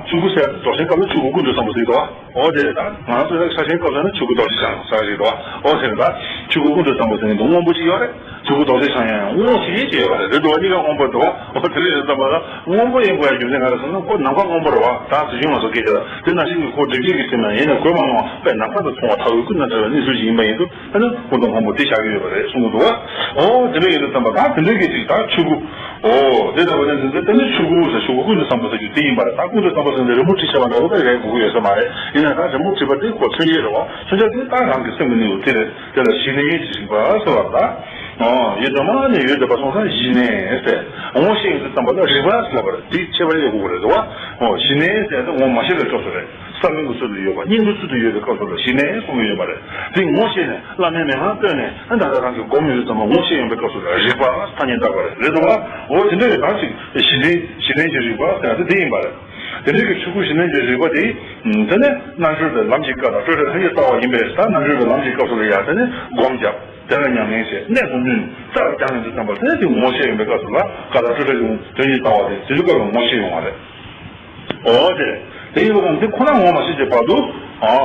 ཆོས་སྐུ་ཟེར་རྫོགས་ཆེན་སྐབས་ལ་ཆོས་སྐུ་ཀུན་ཏུ་བཟང་པོ་ཟེར་དོ། འོ་དེ་དང་ང་ཚོ་ལ་ཤ་ཆེན་སྐབས་ལ་ནི་ཆོས་སྐུ་རྡོ་རྗེ་འཆང་ཟེར་དོ། འོ་དེ་དང་ཆོས་སྐུ་ཀུན་ཏུ་བཟང་པོ་ཟེར་ནི་དུ་སྔོན་པོ་ཞིག་ཡོད་རེད། ཆོས་སྐུ་རྡོ་རྗེ་འཆང་ཡང་སྔོན་ཞིག་ཡིན་ཅེས་ཡོད་རེད། རེད་དོ། གཉིས་ཀ་སྔོན་པོ་དོ། འོ་དེ་རེད་ཙམ་པ་ལ་སྔོན་པོ་ཡིན་དགོས་ཡ་རྒྱུ་མཚན་ག་རེ་ཟེར་ན་ཁོ་ནམ་མཁའ་སྔོན་པོ་རེད་བ། ད་གཟི་བྱིན་ང་ཚོ་སྐད་ཆ་དེ་ནང་བཞིན་གྱི་ཁོ་སྒྲིབ་བྱེད་ཀྱི་སེམས་ལ་ཡིན་ན་གོས་མ་མང་བ་དཔེ་ནམ་མཁའ་དང་མཚུངས་པ་ཐག་ཡོད་ཀུན་ན་བྲལ་བའི་གནས་ཚུལ་ཞིག་ཡིན་པ་ཡིན་དུས། ཨ་ནི་སྐུ་མདོག་སྔོན་པོ་དེ་བཞག་གི་ཡོད་པ་རེད་གསུང་གི་འདུག་བ། འོ་དེ་འདྲ་ཡིན་དུས་ཙམ་པ་ད་དེ་འདྲའི་གི་ཅིག་ད་ཆོས་སྐུ། འོ་དེ་ལྟ་བུ་ནི་འདི་འདི་ནི་ཆོས་སྐུ་ཟེར་ཆོས་སྐུ་ཀུན་ཏུ་བཟང་པོ་ཟེར་རྒྱུ་དེ་ཡིན་པ་རེད། ད་ཀུན་ཏུ་བཟང་པོ་ཟེར་ནས་རི་མོ་བྲིས་བྱས་པ་འདྲ་བོ་ད་རེད་དགོས་ཀྱི་ཡོད་ས་མ་རེད། ཡིན་ན་ད་རི་མོ་བྲིས་པ་དེ་ཁོ་མཚོན་བྱེད་རེད་བ། མཚོན་བྱ་དེ་ད་རང་གི་སེམས་ཀྱི་གནས་ལུགས་དེ་རེད། དེ་ལ་གཞི་གནས་ཀྱི་རིག་པ་ཟེར་བ་ད། འོ་ཡེ་གདོད་མ་ནས་ཡོད་བསྡད་པ་སོང་ཙང་གཞི་གནས་ཟེར། ངོ་ཤེས་ཡོང་དུས་ཙམ་པ་ལ་རིག་པ་ཟེར་བ་རེད། དེ་ཁྱད་པར་ཡོད་དགོས་རེད་བ། འོ་གཞི་གནས་ཟེར་ཏེ་ངོ་མ་ཤེས་པའི་སྐབས་སུ་རེད། ས་བོན་གྱི་ཚུལ་དུ་ཡོད་པ་སྙིང་པོའི་ཚུལ་དུ་ཡོད་པའི་སྐབས་སུ་ལ་གཞི་གནས་གསུང་གི་ཡོད་པ་རེད། དེ་ངོ་ཤེས་ནས་བླ་མའི་མན་ངག་བཏོན་ནས་ཨ་ད་ལྟ་རང་གི་སྒོམ་ཡོད་དུས་ཙམ་པ་ངོ་ཤེས་ཡོང་པའི་སྐབས་སུ་ལ་རིག་པ་ཐ་སྙད་བཏགས་པ་རེད། རེད་དོ། འོ་དེ་འདྲ་ཡི་གང་ཞིག་གཞི་གནས་གཞི་གནས་ཀྱི་རིག་པ་ཟེར་ཡ་དེ་དེ་ཡིན་པ་རེད། དེ་འདྲ་གི་ཆོས་སྐུ་གཞི་གནས་ཀྱི་རིག་པ་དེ། དེ་ནས་རྣལ་འབྱོར་པའི་ལམ་གྱི་བཀའ་དང་སྤྲོས་བྲལ་དོན་གྱི་ལྟ་བ་ཡིན་པས། ད་རྣལ་འབྱོར་པའི་ལམ་གྱི་སྐབས་སུ་ལ་ཡ་དེ་ནས་སྒོམ་བརྒྱབ། དེ་ལ་ཉམས་ལེན་བྱས། གནད་དུ་བསྣུན། རྩ་བ་བརྒྱབ་ཡོང་དུས་ཙམ་པ་དེ་ནས་དེ་ངོ་ཤེས་ཡོང་པའི་སྐབས་སུ་ལ་བཀའ་དང་སྤྲོས་བྲལ་གྱི་དོན་གྱི་ལྟ་བ་དེ་དེ་ཚོའི་སྐབས་ལ་ངོ་ཤེས་ཡོང་བ་རེད། འོ་དེ། དེ་ཡིན་པ་ཙམ་དེ་ཁོ་ན་ངོ་མ་ཤེས་ཀྱི་བར་དུ། ཨ།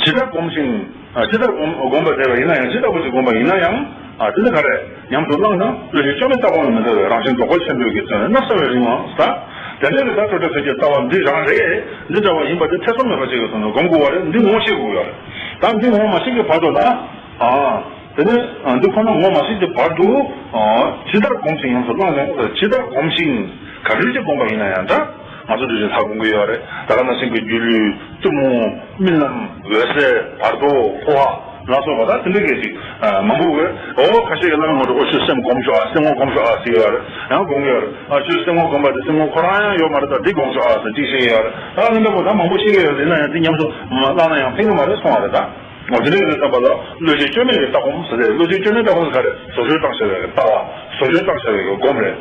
ཇི་ལྟར་སྒོམ་ཞིང་། ཨ། ཇི་ལྟར་སྒོམ་སྒོམ་པ་བྱས་པ་ཡིན་ན་ཡང་། ཇི་ལྟ་བུ་ཞིག་སྒོམ་པ་ཡིན་ན་ཡང་། ཨ། དེ་ནི་ག་རེ། ཉམས་སུ་བླངས་ན་བློ་ཞིག་བཅོས་མིན་ལྟ་སྒོམ་ལས་མི་འདའ་བའི་རང་བཞིན་རྫོགས་པ་ཆེན་པོའི་གི་དོན་གནམ་ས་བས་རིང་བ་ཟེར། དེ་འདྲ་གི་ད་སྤྲོས་བྲལ་དོན་གྱི་ལྟ་བ་འདི་རང་རེད། འདི་འདྲ་བ་ཡིན་པ་དེ་ཐེ་ཚོམ་མེད་པ་ཅིག་གི་ཐོག་ནས་སྒོམ་དགོས་པ་རེད། འདི་ངོ་ཤེས་དགོས་ཡོད་རེད། ད་འདི་ངོ་མ་ཤེས་ཀྱི་བར་དུ་ལ། ཨ། དེ་ནས་འདི་ཁོ་ན་ངོ་མ་ཤེས་ཀྱི་བར་དུ། ཇི་ལྟར་སྒོམ་ཞིང་ཉམས་སུ་བླངས་ན། ཇི་ལྟར་སྒོམ་ཞིང་ག་འདྲ་ཅིག་སྒོམ་པ་ཡིན་ན་ཡང་འདྲ། ང་ཚོ་འདི་ཚོ་ལྷ་སྒོམ་གྱི་ཡོད་རེད། ད་ག་ནང་བཞིན་གྱི་སྒྱུ་ལུས། གཏུམ་མོ། རྨི་ལམ། འོད་གསལ། བར་དོ། འཕོ་བ་ལ་སོགས་པ་ད་དེ་འདྲ་གས་ཅིག་མང་པོ་ཡོད། འོ་ཁ་ཤས་ཀྱིས་བླ་མ་ངོ་སྤྲོད། འོ་ཁྱོད་སེམས་སྒོམ་ཤོག་ཨ། སེམས་ངོ་སྒོམ་ཤོག་ཨ་ཟེར་གྱི་ཡོད་རེད། ཡང་སྒོམ་གྱི་ཡོད་རེད། ཨ་ཁྱོད་སེམས་ངོ་སྒོམ་པ་དེ་སེམས་ངོ་ཁོ་རང་ཡང་ཡོད་མ་རེད། ད་འདི་སྒོམ་ཤོག་ཨ་ཟེར་ཅིག་བཤད་ཀྱི་ཡོད་རེད། ད་ཨ་ནི་འདྲ་པོ་ད་མང་པོ་བཤད་ཀྱི་ཡོད་རེད། ཡིན་ན་ཡང་དེ་ཉམས་སུ་བླངས་ན་ཡང་ཕན་གྱི་མ་རེད་གསུང་བ་རེད་ད། འོ་དེ་འདྲ་ཡིན་དུས་ཙམ་པ་ལ་བློ་ཞིག་བཅོས་མིན་གྱི་ལྟ་སྒོམ་ཟེར་ཏེ། བློ་ཞིག་བཅོས་མིན་ལྟ་སྒོམ་ཟེར་ག་རེ། བཟོ་བཅོས་བཏང་བྱ་བའི་ལྟ་བ། བཟོ་བཅོས་བཏང་བྱ་བའི་སྒོམ་རེད།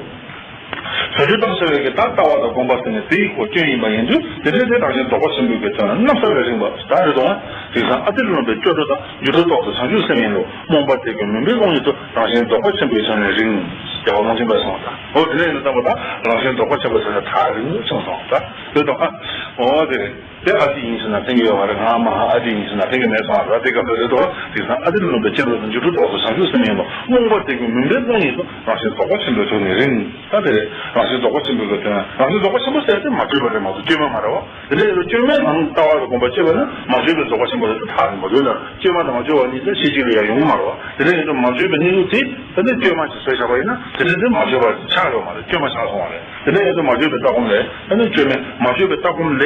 བཟོ་བཅོས་བཏང་བྱ་བའི་གི་ད་ལྟ་བ་དང་སྒོམ་པ་ཟེར་ནས་དེའི་སྒོ་སྐྱོན་ཡིན་པ་ཡིན་དུས། དེ་འདྲའི་དེ་རང་བཞིན་རྫོགས་པ་ཆེན་པོའི་གི་དོན་གནམ་ས་བས་རིང་བ་ད་རེད་དོ། དེང་སང་ཨ་ཏི་རུ་ལུང་པའི་སྐྱོ་བྲོ་དང་འགྱུར་བྲོ་རྟོག་ཏུ་བྱང་ཆུབ་སེམས་ཡིན་ལུགས། རྨོངས་པ་དེ་ཀུན་མུན་པའི་ཀློང་ཉིད་དུ། རང་བཞིན་རྫོགས་པ་ཆེན་པོའི་དོན་ནི་རིང་། རྒྱལ་བ་ཀློང་ཆེན་པས་གསུངས་པ་དང་། འོ་དེ་ནས་ཡིན་ན་ཙམ་པ་དང་རང་བཞིན་རྫོགས་པ་ཆེན་པོའི་དོན་ནི་ཐག་རིང་དུ་སོང་སོང་ད་རེད་དོ། ཨ། འོ་དེ་རེད། དེ་ཨ་ཏི་ཡིན་ཟེར་ན་ཕན་གྱི་ཡོད་མ་རེད། ང་མ་ཧ་ཨ་ཏི་ཡིན་ཟེར་ན་ཕན་གྱི་མེད་སོང་བ་རེད། དེ་སྐབས་དེ་རེད་དོ། དེང་སང་ཨ་ཏི་རུ་ལུང་པའི་སྐྱོ་བྲོ་དང་འགྱུར་བྲོ་རྟོག་ཏུ་བྱང་ཆུབ་སེམས་ཡིན་ལུགས། རྨོངས་པ་དེ་ཀུན་མུན་པའི་ཀློང་ཉིད་དུ། རང་བཞིན་རྫོགས་པ་ཆེན་པོའི་དོན་ནི་རིང་། ད་དེ་རེད། རང་བཞིན་རྫོགས་པ་ཆེན་པོའི་གི་དོན། རང་བཞིན་རྫོགས་པ་ཆེན་པོ་ཟེར་ཡ་དེ་མ་བཅོས་པ་རེད་མ་གཏོགས་བཅོས་མ་མ་རེད་བ། དེ་འདྲ་ཡིན་དུས་བཅོས་མའི་ནང་ལྟ་བ་དང་སྒོམ་པ་བཅོས་པ་ནི་མ་བཅོས་པའི་རྫོགས་པ་ཆེན་པོ་ལ་ཐག་རིང་བ་ཡོད་ན། བཅོས་མ་དང་མ་བཅོས་པ་གཉིས་ཀ་གཞི་གཅིག་ལ་ཡང་ཡོང་གི་མ་རེད་བ། དེ་འདྲ་ཡིན་དུས་མ་བཅོས་པའི་གནས་ལུགས་དེ་ད་ནི་བཅོས་མ་ཞིག་བཟོས་བཞག་པ་ཡིན་ན་ དེ་ནས་དེ་མ་བརྗོད་པ་ཆགས་ཡོད་མ་རེད། བཅོས་མ་ཆགས་སོང་བ་རེད། དེ་ནས་ཡང་དེ་མ་བརྗོད་པའི་ལྟ་སྒོམ་ལས། ཨ་ནི་བཅོས་མིན་མ་བརྗོད་པའི་ལྟ་སྒོམ་ལས་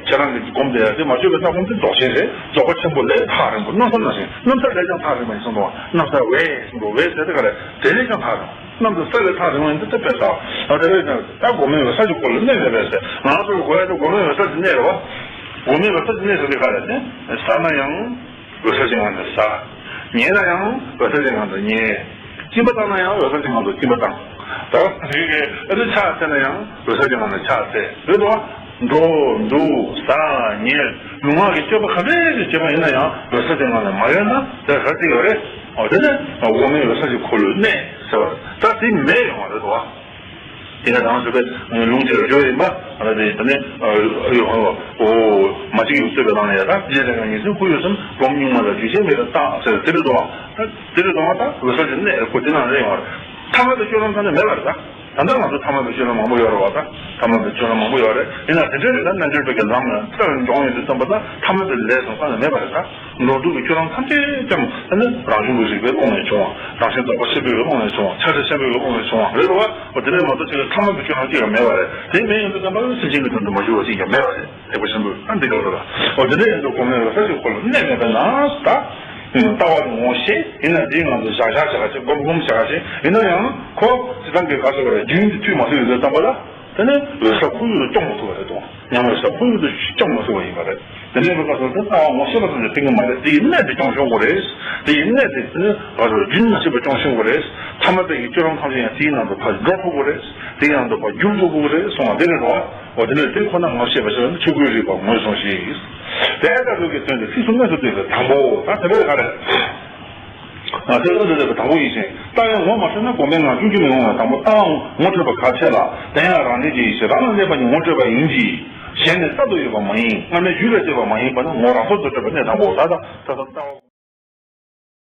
ཁྱེད་རང་གིས་སྒོམ་བསྡད་ཡ་དེ། མ་བརྗོད་པའི་ལྟ་སྒོམ་དེ་རྫོགས་ཆེན་རེད། རྫོགས་པ་ཆེན་པོ་ལས་ཐག་རིང་པོ། རྣམ་གསུམ་ནང་བཞིན། རྣམ་གསུམ་ལས་ཀྱང་ཐག་རིང་བ་ཡིན་གསུངས་འདུག་བ། རྣམ་གསུམ་བས་གསུངས་འདུག་བས་ཟེར་དེ་ག་རེད། དེ་ལས་ཀྱང་ཐག་རིང་། རྣམ་གསུམ་ལས་ཐག་རིང་བ་ཡིན་དུས་དེ་དཔེ་ཟབ། ཨ་དེ་ལས་ཀྱང་ད་སྒོམ་མེད་པའི་ས་གཅིག་ཁོ་ལ་གནས་མེད་པས་ཟེར། ང་ཚོ་གི་གོ་ཡ་དེ་སྒོམ་མེད་པའི་ས་གཅིག་གནས་རེད་བ། སྒོམ་མེད་པའི་ས་གཅིག་གནས་ཟེར་དེ་ག་རེད། ཟ་ན་ཡང་འོད་གསལ་གྱི་ངང་ནས་ཟ། ཉལ་ན་ཡང་འོད་གསལ་གྱི་ངང་དུ་ཉལ། སྦྱིན་པ་བཏང་ན་ཡང་འོད་གསལ་གྱི་ངང་དུ་སྦྱིན་པ་བཏང་། ད་རེས་ཀྱི་ཨ་ནི་ཕྱག་འཚལ་ན་ཡང་འོད་གསལ་གྱི་ངང་ནས་ཕྱག་འཚལ། རེད་དོ། འགྲོ་འདུག་ཟ་ཉལ་ལུས་ངག་གི་སྤྱོད་པ་ག་འདྲ་ཞིག་བྱེད་པ་ཡིན་ན་ཡང་འོད་གསལ་གྱི་ངང་ནས་མ་ཡོད་ན་དེ་ག་ཅིག་ཡོད་རེད། འོ་དེ་ནི་འོག་མིན་འོད་གསལ་གྱི་འཁོར་ལོའི་གནས་ཟེར་བ་ད་དེ་མེད་ཡོང་བ་རེད་དོ། དེ་ནས་དང་ཞུ་བའི་ལུང་དེར་བརྗོད་ཡིན་པ། ཨ་ནི་དེ་ནི་ཨོ་མ་གཅིག་ཡུག་རྩོད་པའི་ནང་ནས་ཡ་ད་རྗེས་དྲན་ངེས་ཟིན་ཁུ་ཡོད་ཙམ་སྒོམ་གཉུག་མ་ལ་རྒྱུ་རྐྱེན་མེད་པར་བཏང་ཟེར་དེ་རེད་དོ། ད་དེ་རེད་དོ། ད་འོད་གསལ་གྱི་གནས་ཁོ་དེ་ནང་རེད་ཡོང་བ་རེད། ཐ་མལ་པའི་སྤྱོད་ལམ་ས་ནས་མེད་པ་རེད་ད། ད་ལྟ་ང་ཚོ་ཐ་མལ་པའི་སྤྱོད་ལམ་མང་པོ་ཡོད་རེད་བ་ད། ཐ་མལ་པའི་སྤྱོད་ལམ་མང་པོ་ཡོད་རེད། ཡིན་ན་དེ་འདྲའི་རེད་ད་རྣལ་འབྱོར་པའི་གི་ལམ་ལ་ལྟ་བའི་མགྱོགས་ཡོད་དུས་ཙམ་པ་ད་ཐ་མལ་པའི་ལས་སོང་ས་ནས་མེད་པ་རེད་ད། འགྲོ་འདུག་གི་སྤྱོད་ལམ་ཐམས་ཅད་ཀྱང་ཨ་ནི་རང་བྱུང་གི་རིག་པའི་ཀློང་ནས་བྱུང་བ། རང་བཞིན་རྫོགས་པ་ཆེན་པོའི་ཀློང་ནས་བྱུང་བ། ཕྱག་རྒྱ་ཆེན་པོའི་ཀློང་ནས་བྱུང་བ་རེད་བ། འོ་དེ་ནས་མ་གཏོགས་ཅིག་ལ་ཐ་མལ་པའི་སྤྱོད་ལམ་གཅིག་ལ་མེད་པ་རེད། དེ་མེད་ཡོང་དུས་ཙམ་པ་སེམས་ཅན་གྱི་དོན་དུ་མ་གྱུར་པ་ཅིག་ཀྱང་མེད་པ་རེད། ཐེག་པ་ཆེན་པོའི་ཨ་འདི་སྐོར་ལ། འོ་དེ་འདྲ་ཡིན་དུས་གོང་ནས་ལ་ས་ཞིག་ཁོ་ལ་གནས་མེད་པ་ན་ད། ལྟ་བ་དེ་ངོ་ཤེས་ཡིན་ན་དེའི་ངང་དུ་བཞག་བཞག་བྱ་བ་ཅིག་སྒོམ་སྒོམ་བྱ་བ་ཅིག་ཡིན་ན་ཡང་ཁོ་སྤྱི་བཏང་གི་ག་ཟེར་བ་རེད། རྒྱུན་དུ་མཐུད་མ་ཐུབ་ཡོད་དུས་ཙམ་པ་ལ། དེ་ནས་འོད་གསལ་ཁོར་ཡུག་ཏུ་སྐྱོང་མ་ཐུབ་པ་རེད་དོ། ཉམས་འོད་གསལ་ཁོར་ཡུག་ཏུ་སྐྱོང་མ་ཐུབ་པ་ཡིན་པ་རེད། དེ་འདྲའི་ལུགས་ལ་སོང་ཙང་ལྟ་བ་ངོ་ཤེས་པ་ཙམ་གྱིས་ཕན་གྱི་མ་རེད། དེ་ཡི་གནས་དེ་སྐྱོང་ཤོག་དགོས་རེད། དེ་ཡི་གནས་དེ་དེ་ནི་ང་ཚོ་རྒྱུན་མ་ཆད་པར་སྐྱོང་ཤོག་དགོས་རེད། ཐ་མལ་པའི་གི་སྤྱོད་ལམ་ཐམས་ཅད་ཡང་དེའི་ནང་དུ་ཕར་འགྲོ་ཐུབ་དགོས་རེད། དེའི་ནང་དུ་ཕར་འགྱུར་ཐུབ་དགོས་རེད་གསུང་བ་དེ་རེད་དོ། འོ་དེ་ནས་དེ་ཁོ་ན་ངོ་ཤེས་པ་ཞིག་ཆོས་སྐུའི་རིག་པ་ངོས་བཟུང་ཞིག་དེ་ལྟ་བུ་གི་དོན་དུ་ཚིགས་སུ་རྣལ་དུ་གཏོད་པའི་དང་པོ་ད་དེ་བས་ག་རེ། ང་ཚོས་ཨ་ནི་དེ་དང་པོ་ཡིན་ཞིང་། ལྟ་བས་ངོ་མ་འཕྲོད་ན་གོམས་པས་ང་ཁྱོད་ཀྱིས་མི་ངོམས་ལ། དང་པོ་ལྟ་བ་ངོ་འཕྲོད་པ་གལ་ཆེ་ལ། དེ་ཡང་རང་གནས་ཀྱི་ཡེ་ཤེས་རང་ལ་གནས་པ་ཉིད་ངོ་འཕྲོད་པ་ཡིན་གྱི། གཞན་ནི་རྟག་ཏུ་ཡོད་པ་མ་ཡིན། སྔ་མའི་རྒྱུད་ལ་སྐྱེས་པ་མ་ཡིན་པ་ན་ངོ་རང་བབས་སུ་འཕྲོད་པ་གནས་དང་པོ། ད་ལྟ་ད་ལྟ་ལྟ་བ།